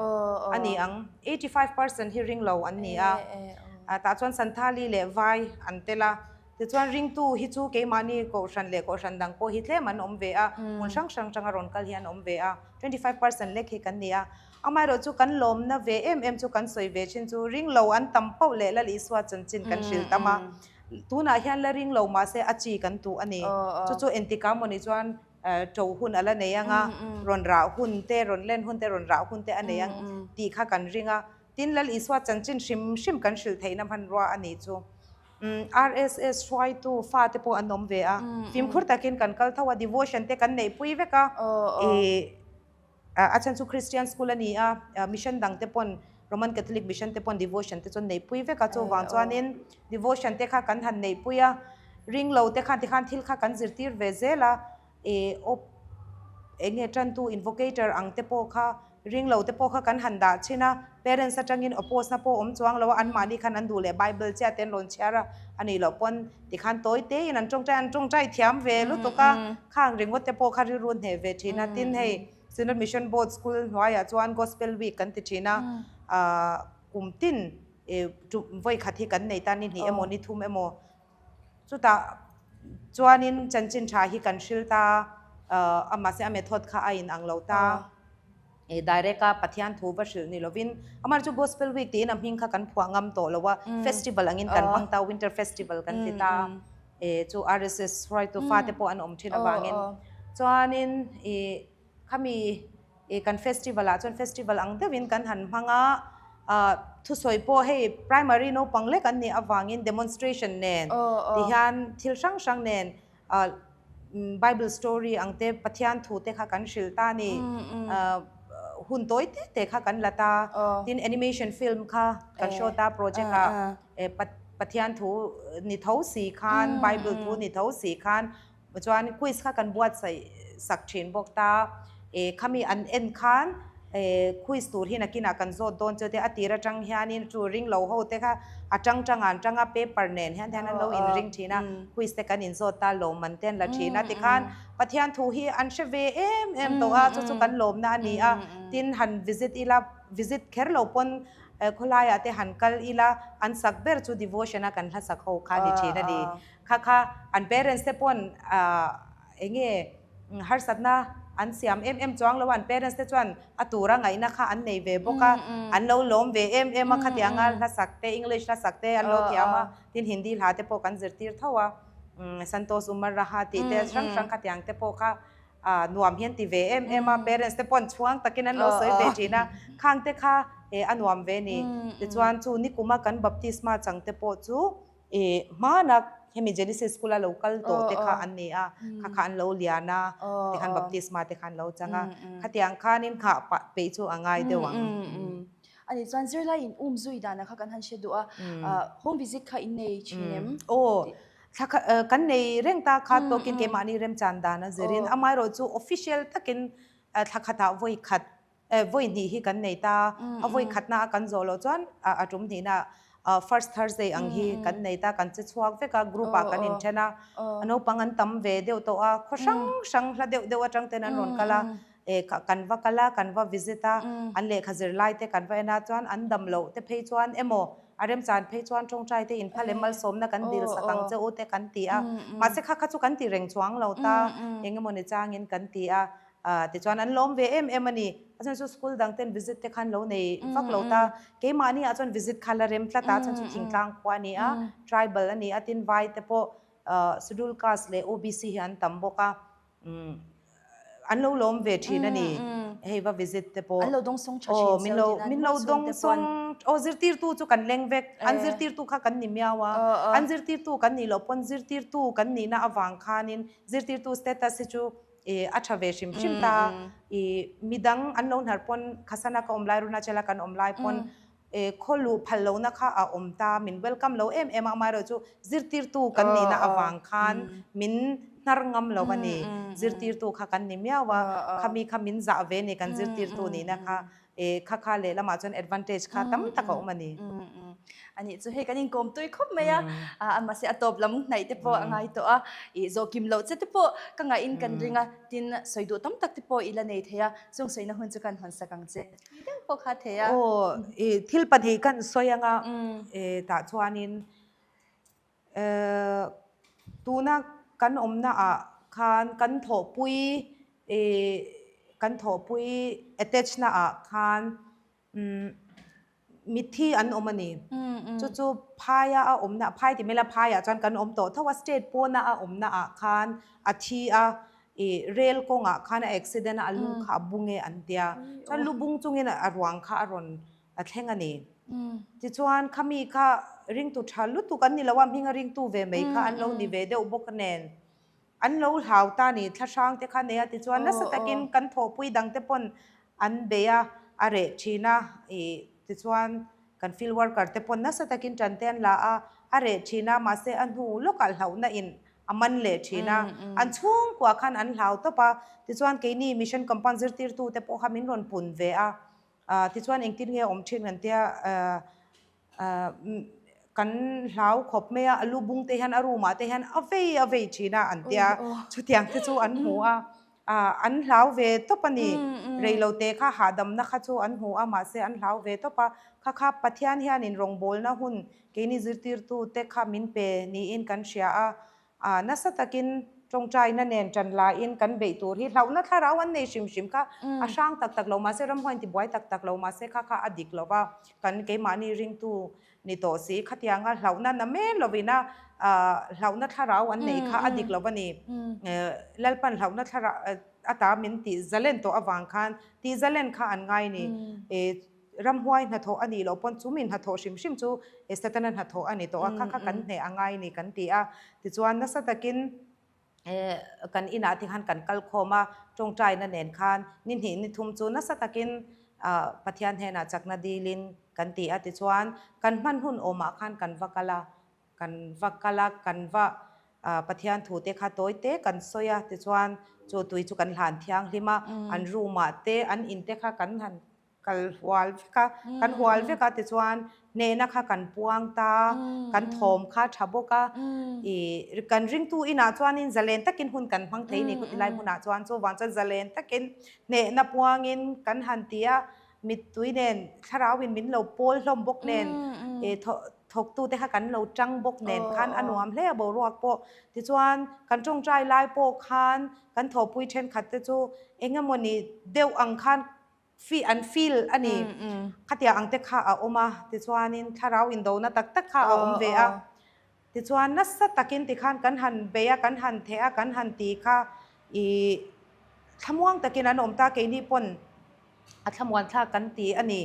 a ni ang, 85% hi ringlo an ni a, tah chuan Santhali leh Vai an tel a. Tichuan ringtu hi chu keimahni kohhran leh kohhran dang pawh hi tlem an awm ve a, hmun hrang hrang tanga rawn kal hi an awm ve a, 25% lek hi kan ni a. Amaherawh chu kan lawmna ve em em chu kan sawi ve thin chu ring lo an tam pauh leh Lal Isua chanchin kan hrilh tam a, tunah hian la ring lo mahse a chi kan tuh a ni. Chu chu entikah mawni chuan to hun a la nei ang a, rawn rah hun te, rawn len hun te, rawn rah hun te a nei ang tih kha kan ring a. Tin Lal Isua chanchin hrim hrim kan hrilh theihna hmanrua a nih chu. RSS hruaitu fate pawh an awm ve a, fimkhur takin kan kal tho a, devotion te kan neihpui vek a, ih a chhan chu Christian school a ni a, mission dang te pawn Roman Catholic mission te pawn devotion te chu an neihpui vek a, chuvang chuanin devotion te kha kan han neihpui a, ring lo te khan tikhan thil kha kan zirtir ve zel a, ih op eng nge tantu invocator ang te pawh kha Ring lo te pawh kha kan han dah thin a, parents atangin oppose na pawh awm chuang lo a, anmahni khan an duh leh Bible chiah te an rawn chhiar a, a nih loh pawn tikhan tawi tein an tawngtai an tawngtai thiam ve lutuk a, khang ringawt te pawh kha rilru hneh ve thin a, tin hei Synod Mission Board School hnuaiah chuan Gospel Week kan ti thin a, ah kum tin vawi khat hi kan nei ta ni hnih emaw ni thum emaw Chutah chuanin chanchin tha hi kan hril ta a, mahse a method kha a inang lo ta. Direct a Pathian thu va hrilh ni lovin amah chu Gospel Week tiin a hming kha kan phuah ngam tawh lo a, festival angin kan hmang ta, Winter Festival kan ti ta. Chu RSS hruaitu fate pawh an awm thin avangin. Chuanin khami kan festival ah chuan festival ang deuhin kan han hmang a. Thusawi pawh hei primary naupang lek an nih avangin demonstration nen ti hian thil hrang hrang nen Bible story ang te Pathian thu te kha kan hrilh ta a ni. Hun tawi te te kha kan la ta. Tin animation film kha kan show ta project ah Pathian thu ni tho si khan Bible thu ni tho si khan Chuan quiz kha kan buatsaih sak thin bawk ta. E khami an en khan e quiz tur hi nakinah kan zawt dawn chu te a tir atang hianin chu ring lo ho te kha a tang tang an tanga paper nen hian hian an lo in ring thin a, quiz te kan in zawt ta lawmman te an la thin a tikhan Pathian thu hi an hre ve em em tawh a chu chu kan lawmna a ni a tin han visit ila visit kher lo pawn khawlaiah te han kal ila an sak ber chu devotion a kan hla sak ho kha a ni thin a ni. Kha kha an parents te pawn eng nge harsatna an siam em em chuang lo a, an parents te chuan a tura ngaihna kha an nei ve bawk a, an lo lawm ve em em a khatianga hla sak te English hla sak te an lo thiam a, tin Hindi hla te pawh kan zirtir tho a, Santosh Umar Raha tih te hrang hrang khatiang te pawh kha nuam hian ti ve em em a, parents te pawh an chhuang takin an lo sawi ve thin a, khang te kha a nuam ve ni. Tichuan chu nikuma kan baptisma chang te pawh chu I hmanak hemi Genesis school a lo kal tawh te kha an ni a, kha kha an lo lian a, tikhan baptisma te kha an lo chang a, khatiang khanin nghah pah peih chu a ngai deuh ang. Ani chuan zirlai in um zui dana kha kan han hre duh a, home visit kha in nei thin em? Aw, thla kha kan nei reng ta kha tawkin keimahni remchan dan a zirin, amaherawh chu official takin thla khatah vawi khat Vawi hnih hi kan nei ta, a vawi khatna a kan zawh loh chuan a tum hnihna first Thursday ang hi kan nei ta, kan che chhuak vek a, group ah kan inthen a, naupang an tam ve deuh tawh a, khaw hrang hrang hla deuh deuh atang ten an rawn kal a, kan va kal a, kan va visit a, an lehkha zir lai te kan va en a, chuan an dam loh te phei chuan emaw a remchan phei chuan tawngtai te inpha leh malsawmna kan dil sak ang che u te kan ti a, mahse kha kha chu kan ti reng chuang lo ta, eng emawni changin kan ti a. Tichuan an lawm ve em em a ni. A chuan chu school dang ten visit te khan lo nei vak lo ta. Keimahni ah chuan visit kha la rem tlat a, chuan chu thingtlang khua a ni a, tribal a ni a, tin vai te pawh schedule caste leh OBC hi an tam bawk a, an lo lawm ve thin a ni. Hei va visit te pawh. An lo dawngsawng tha thin zeuh thin a, min lo dawngsawng, aw zirtirtu chu kan leng vek, an zirtirtu kha kan ni miau a, an zirtirtu kan nih loh pawn zirtirtu kan nihna avang khanin zirtirtu status hi chu I a tha ve hrim hrim ta. I midang an lo hnar pawn Khasana ka awm lai Arunachala kan awm lai pawn e khaw luh phal lohna kha a awm ta min welcome lo em em a amaherawh chu zirtirtu kan nihna avang khan min hnar ngam lo a ni. Zirtirtu kha kan ni miau a khami kha min zah ve ni kan zirtirtu nihna kha E kha kha leh lamah chuan advantage kha tam tak a awm a ni. Anih chu hei kan inkawm tui khawp mai a, mahse a tawp lam hnaih te pawh a ngai tawh a, i zawhkim loh che te pawh ka ngaihin kan ring a, tin sawi duh tam tak te pawh i la nei thei a, chung sawina hun chu kan hawn sak ang che. Tih deuh pawh kha thei a. Aw, i thil pahnih kan sawi anga e tah chuanin e tuna kan awmna ah khan kan thawhpui I kan thawhpui attach na ah khan mitthi an awm a ni. Chu chu phaia a awmna phai ti mai la phaiah chuan kan awm tawh tho a state pawna a awmna ah khan a thi a i rail kawngah khan a accident a a lu kha a bung e an tia. Chuan lu bung chungin a ruang kha a rawn a thleng a ni. Tichuan khami kha ringtu tha lutuk an ni lo a hminga ringtu ve mai kha an lo ni ve deuh bawk nen. An lo hlau ta ni, thlahrang te kha nei a tichuan nasa takin kan thawhpui dang te pawn an bei a, a reh thin a, ih tichuan kan field worker te pawn nasa takin tan te an la a, a reh thin a, mahse a hnu lawkah hlauhna in a man leh thin a, an chhungkua khan an hlau tawp a, tichuan keini mission compound zirtirtu te pawh kha min rawn pun ve a, tichuan engtin nge awm thin kan tia Kan hlau khawp mai a, a lu bung te hian a room ah te hian a vei a vei thin a an tia, chutiang te chu an hmu a, an hlau ve tawp a ni, reilo te kha hahdamna kha chu an hmu a mahse an hlau ve tawp a, kha kha Pathian hianin rawngbawlna hun keini zirtirtu te kha min pe niin kan hria a, A nasa takin tawngtaina nen tan laiin kan beih tur hi hlauhna thlarau an nei hrim hrim kha a hrang tak tak lo mahse ramhuain tibuai tak tak lo mahse kha kha a dik lo va, kan keimahni ringtu ni tawh si khatianga hlauhna na men lovina hlauhna thlarau an nei kha a dik lo a ni. Lalpan hlauhna thlarau ata min tih zalen tawh avang khan tih zalen kha an ngai ni. Ramhuai hnathawh a nih loh pawn chumi hnathawh hrim hrim chu Setana hnathawh a ni tawh a, kha kha kan hneh a ngai ni kan ti a. Tichuan nasa takin kan inah te khan kan kal khawm a, tawngtaina nen khan ni hnih ni thum chu nasa takin Pathian hnenah chakna dilin kan ti a. Tichuan kan hman hun awmah khan kan va kal a, Kan va kal a, kan va Pathian thu te kha tawi te kan sawi a, tichuan chu tui chu kan hlan thianghlim a, an room ah te an in te kha kan han kal hual vek a, kan hual vek a, tichuan hnehna kha kan puang ta, kan thawm kha tha bawk a, ih kan ringtu inah chuanin zalen takin hun kan hmang thei ni khawti lai hmunah chuan chuvang chuan zalen takin hnehna puangin kan han ti a, mittui nen thlarauin min lo pawl hlawm bawk nen ih Thawktute kha kan lo tang bawk nen khan a nuam hle a boruak pawh. Tichuan, kan tawngtai lai pawh khan kan thawhpui thenkhat te chu eng emawni deuh ang khan an feel a ni. Khatiang ang te kha a awm a, tichuanin thlarau indona tak tak kha a awm ve a. Tichuan, nasa takin tikhan kan han bei a, kan han theh a, kan han ti kha ih thlamuang takin an awm ta keini pawn. A thlamuan thlak kan ti a ni.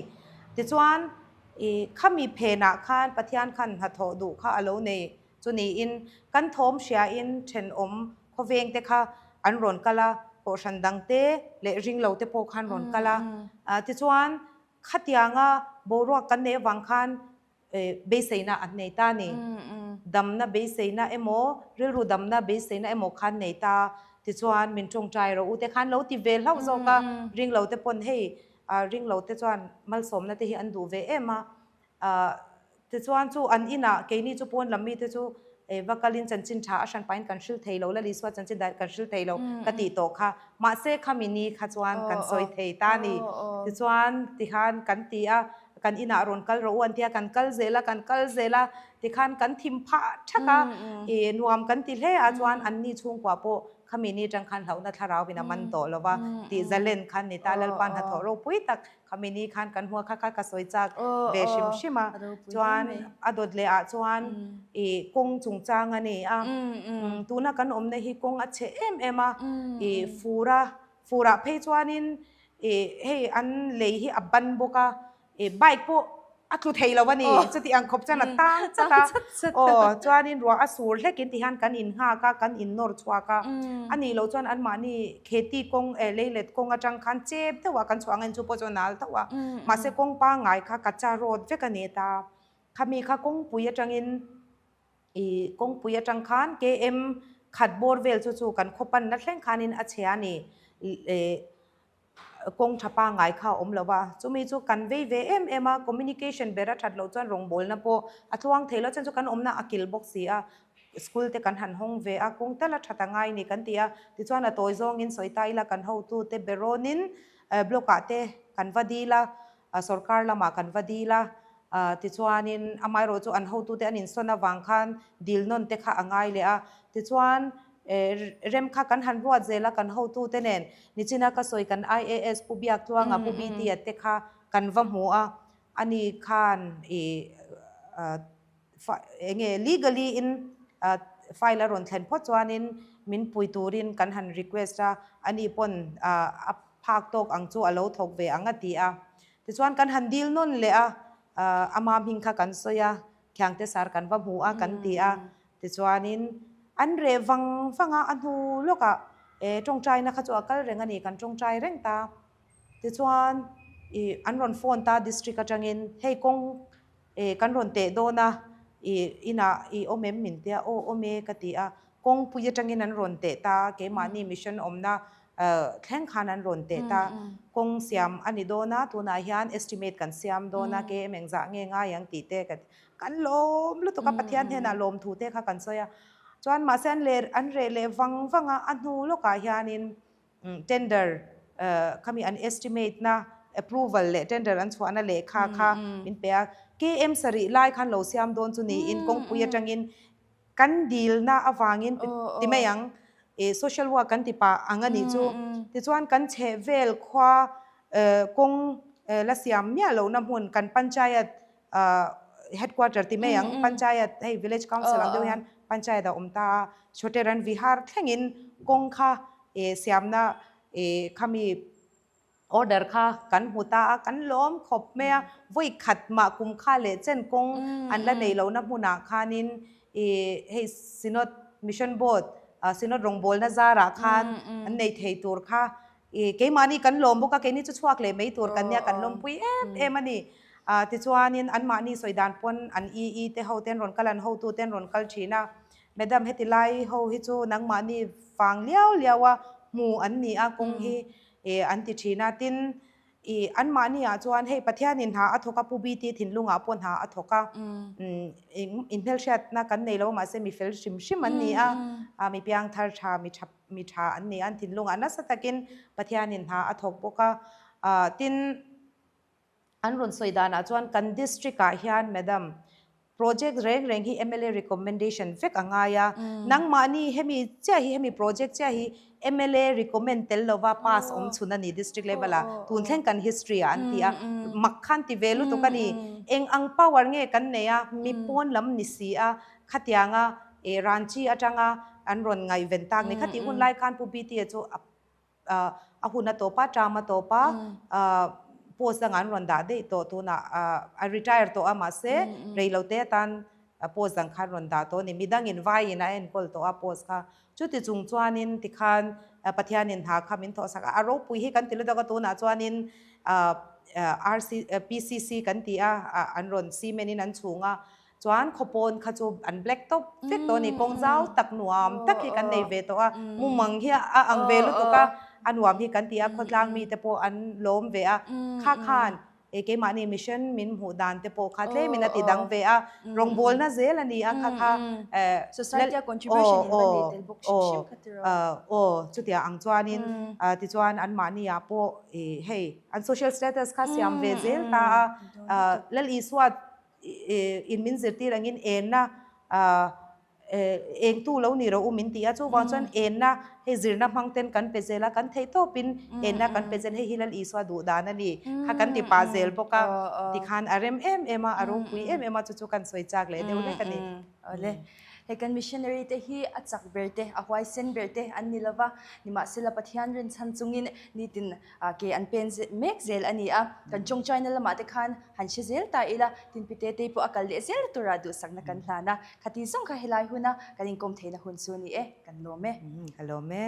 Tichuan, i khami phenah khan Pathian khan hnathawh duh kha a lo nei chu niin kan thawm hriain thenawm khawveng te kha an rawn kal a, kohhran dang te leh ringlo te pawh khan rawn kal a. Tichuan, khatianga boruak kan neih avang khan beiseina an nei ta a ni. Damna beiseina emaw, rilru damna beiseina emaw khan nei ta. Tichuan min tawngtai rawh u te khan lo ti ve hlauh zawk a, ringlo te pawn hei ringlo te chuan malsawmna te hi an duh ve em a. Tichuan chu an inah keini chu pawn lam mite chu va kalin chanchin tha a hran pahin kan hril thei lo, Lalisua chanchin dai kan hril thei lo ka tih tawh kha. Mahse khami ni kha chuan kan sawi thei ta a ni. Tichuan tikhan kan ti a. Kan inah rawn kal rawh u an tia, kan kal zel a, kan kal zel a, tikhan kan thim phah thak a, ih nuam kan ti hle a, chuan anni chhungkua pawh khami ni atang khan hlauhna thlarau in a man tawh lo va, tih zalen khan ni ta, Lalpa hnathawh ropui tak khami ni khan kan hmu a, kha kha ka sawi chak ve hrim hrim a, chuan a dawt leh ah chuan ih kawng chungchang a ni a, tuna kan awmna hi kawng a chhe em em a, ih fur a, furah phei chuanin Ih hei an lei hi a ban bawk a, ih bike pawh a tlu thei lo a ni, chuti ang khawp chuan a tang chat a, aw chuanin ruah a sur hlekin ti hian kan innghak a, kan innawr chhuak a, a nih loh chuan anmahni kheti kawng eh leilet kawng atang khan chep deuh a kan chhuah ang a, chu pawh chu a nal tho a, mahse kawng pangngai kha kacha road vek a ni ta, khami kha kawngpui atangin I kawngpui atang khan KM khat bawr vel chu chu kan khaw panna thleng khanin a chhe a ni. Kawng tha pangngai kha a awm lo va, chumi chu kan vei ve em em a, communication ber a that loh chuan rawngbawlna pawh a tluang thei lo, chuan chu kan awmna a kil bawk si a, school te kan han hawng ve a, kawng tal a that a ngai ni kan ti a, tichuan a tawi zawngin sawi ta ila kan hotute be rawnin block ah te kan va dil a, Sorkar lamah kan va dil a, tichuanin amaherawh chu an hotute an insawn avang khan dil nawn te kha a ngai leh a, tichuan rem kha kan han ruat zel a kan hotute nen nichina ka sawi kan IAS Pu Biaktluanga Pu BT-a te kha kan va hmu a, ani khan ih eng nge legally in file a rawn thlen phawt chuanin min pui turin kan han request a, ani pawn a phak tawk ang chu a lo thawk ve ang a ti a. Tichuan kan han dil nawn leh a, ama hming kha kan sawi a, Khiangte sar kan va hmu a kan ti a, tichuanin an reh vang vang a, a hnu lawkah tawngtaina kha chu a kal reng a ni, kan tawngtai reng ta. Tichuan ih an rawn phone ta district atangin hei kawng E, kan rawn teh dawn a, i inah i awm em min tia, aw awm e ka ti a, kawngpui atangin an rawn teh ta, keimahni mission awmna thleng khan an rawn teh ta, kawng siam a ni dawn a, tunah hian estimate kan siam dawn a, km engzah nge ngai ang tih te ka kan lawm lutuk a, Pathian hnenah lawmthu te kha kan sawi a, chuan mahse an leh an reh leh vang vang a, a hnu lawkah hianin Tender khami an estimate na approval leh tender an chhuahna lehkha kha min pe a, KM sarih lai khan lo siam dawn chu niin kawngpui atangin kan dilna avangin ti mai ang social work kan ti pah ang a nih chu. Tichuan kan chheh vel khua kawng la siam miah lohna hmun kan panchayat headquarter ti mai ang panchayat hei village council ang deuh hian panchayat a awm ta a, Chhoteran Vihar thlengin kawng kha siamna khami Order kha kan hmu ta a, kan lawm khawp mai a, vawi khat mah kum kha leh chen kawng an la nei lohna hmunah khanin ih hei Synod Mission Board Synod rawngbawlna zarah khan an nei thei tur kha ih keimahni kan lawm bawk a, keini chu chhuak leh mai tur kan nia kan lawmpui em em a ni. Tichuanin anmahni sawi dan pawn an EE te ho ten rawn kal an hotu ten rawn kal thin a, Madam heti lai ho hi chu nangmahni vang liau liau a hmu an ni a kawng hi E an ti thin a, tin, i anmahni ah chuan hei Pathianin hna a thawk a, Pu BT thinlungah pawh hna a thawk a, i hmelhriatna kan nei lo a, mahse mi fel hrim hrim an ni a, mi piangthar tha, mi tha mi tha an ni a, an thinlungah nasa takin Pathianin hna a thawk bawk a, tin, An rawn sawi danah chuan kan district ah hian madam project reng reng hi mla recommendation vek a ngai a, nangmahni hemi chiah hi hemi project chiah hi mla recommend tel lova pass awm chhun a ni district level ah tun thleng kan history ah an ti a, mak khan ti ve lutuk a ni. Eng ang power nge kan nei a, mi pawn lam ni si a, khatianga Ranchi atanga an rawn ngaihven tak ni. Khatih hun lai khan Pu BT-a chu a a hun a tawp a, term a tawp a, post dangah an rawn dah daih tawh tunah a retire tawh a mahse rei lo te atan post dang kha an rawn dah tawh a ni. Midangin vaiin a enkawl tawh a post kha. Chuti chung chuanin tikhan Pathianin hna kha min thawhsak a, a ropui hi kan ti lutuk a tunah chuanin RC PCC kan ti a, an rawn cement in an chhung a, Chuan khawpawn kha chu an black tawp vek tawh a ni, kawng zau tak nuam tak hi kan nei ve tawh a, mumang hi a ang ve lutuk a, a nuam hi kan ti a, khawtlang mite pawh an lawm ve a, kha khan e keimahni mission min hmuh dan te pawh kha tlemin a ti dang ve a, rawngbawlna zel a ni a, kha kha Society a contribution in va nei tel bawk hrim hrim kha tiraw? Aw, chutiang ang chuanin tichuan anmahni ah pawh hei an social status kha siam ve zel ta a, Lal Isua in min zirtir angin enna engtu lo ni rawh u min ti a, chuvang chuan enna hei zirna hmang ten kan pe zel a, kan theih tawpin enna kan pe zel, hei hi Lal Isua duh dan a ni kha kan ti pah zel bawk a, tikhan a rem em em a, a ropui em em a, chu chu kan sawi chak leh deuh hlek a ni. Awle, hei kan missionary te hi a chak ber te, a huaisen ber te an ni lova, nimahsela Pathian rinchhan chungin nitin ke an pen mek zel a ni a, kan tawngtaina lamah te khan han hre zel ta ila, tin Pite tei pawh a kal leh zel tura duhsakna kan hlan a, khati zawng kha helai huna kan inkawm theihna hun chu a ni e, kan lawm e. Ka lawm e.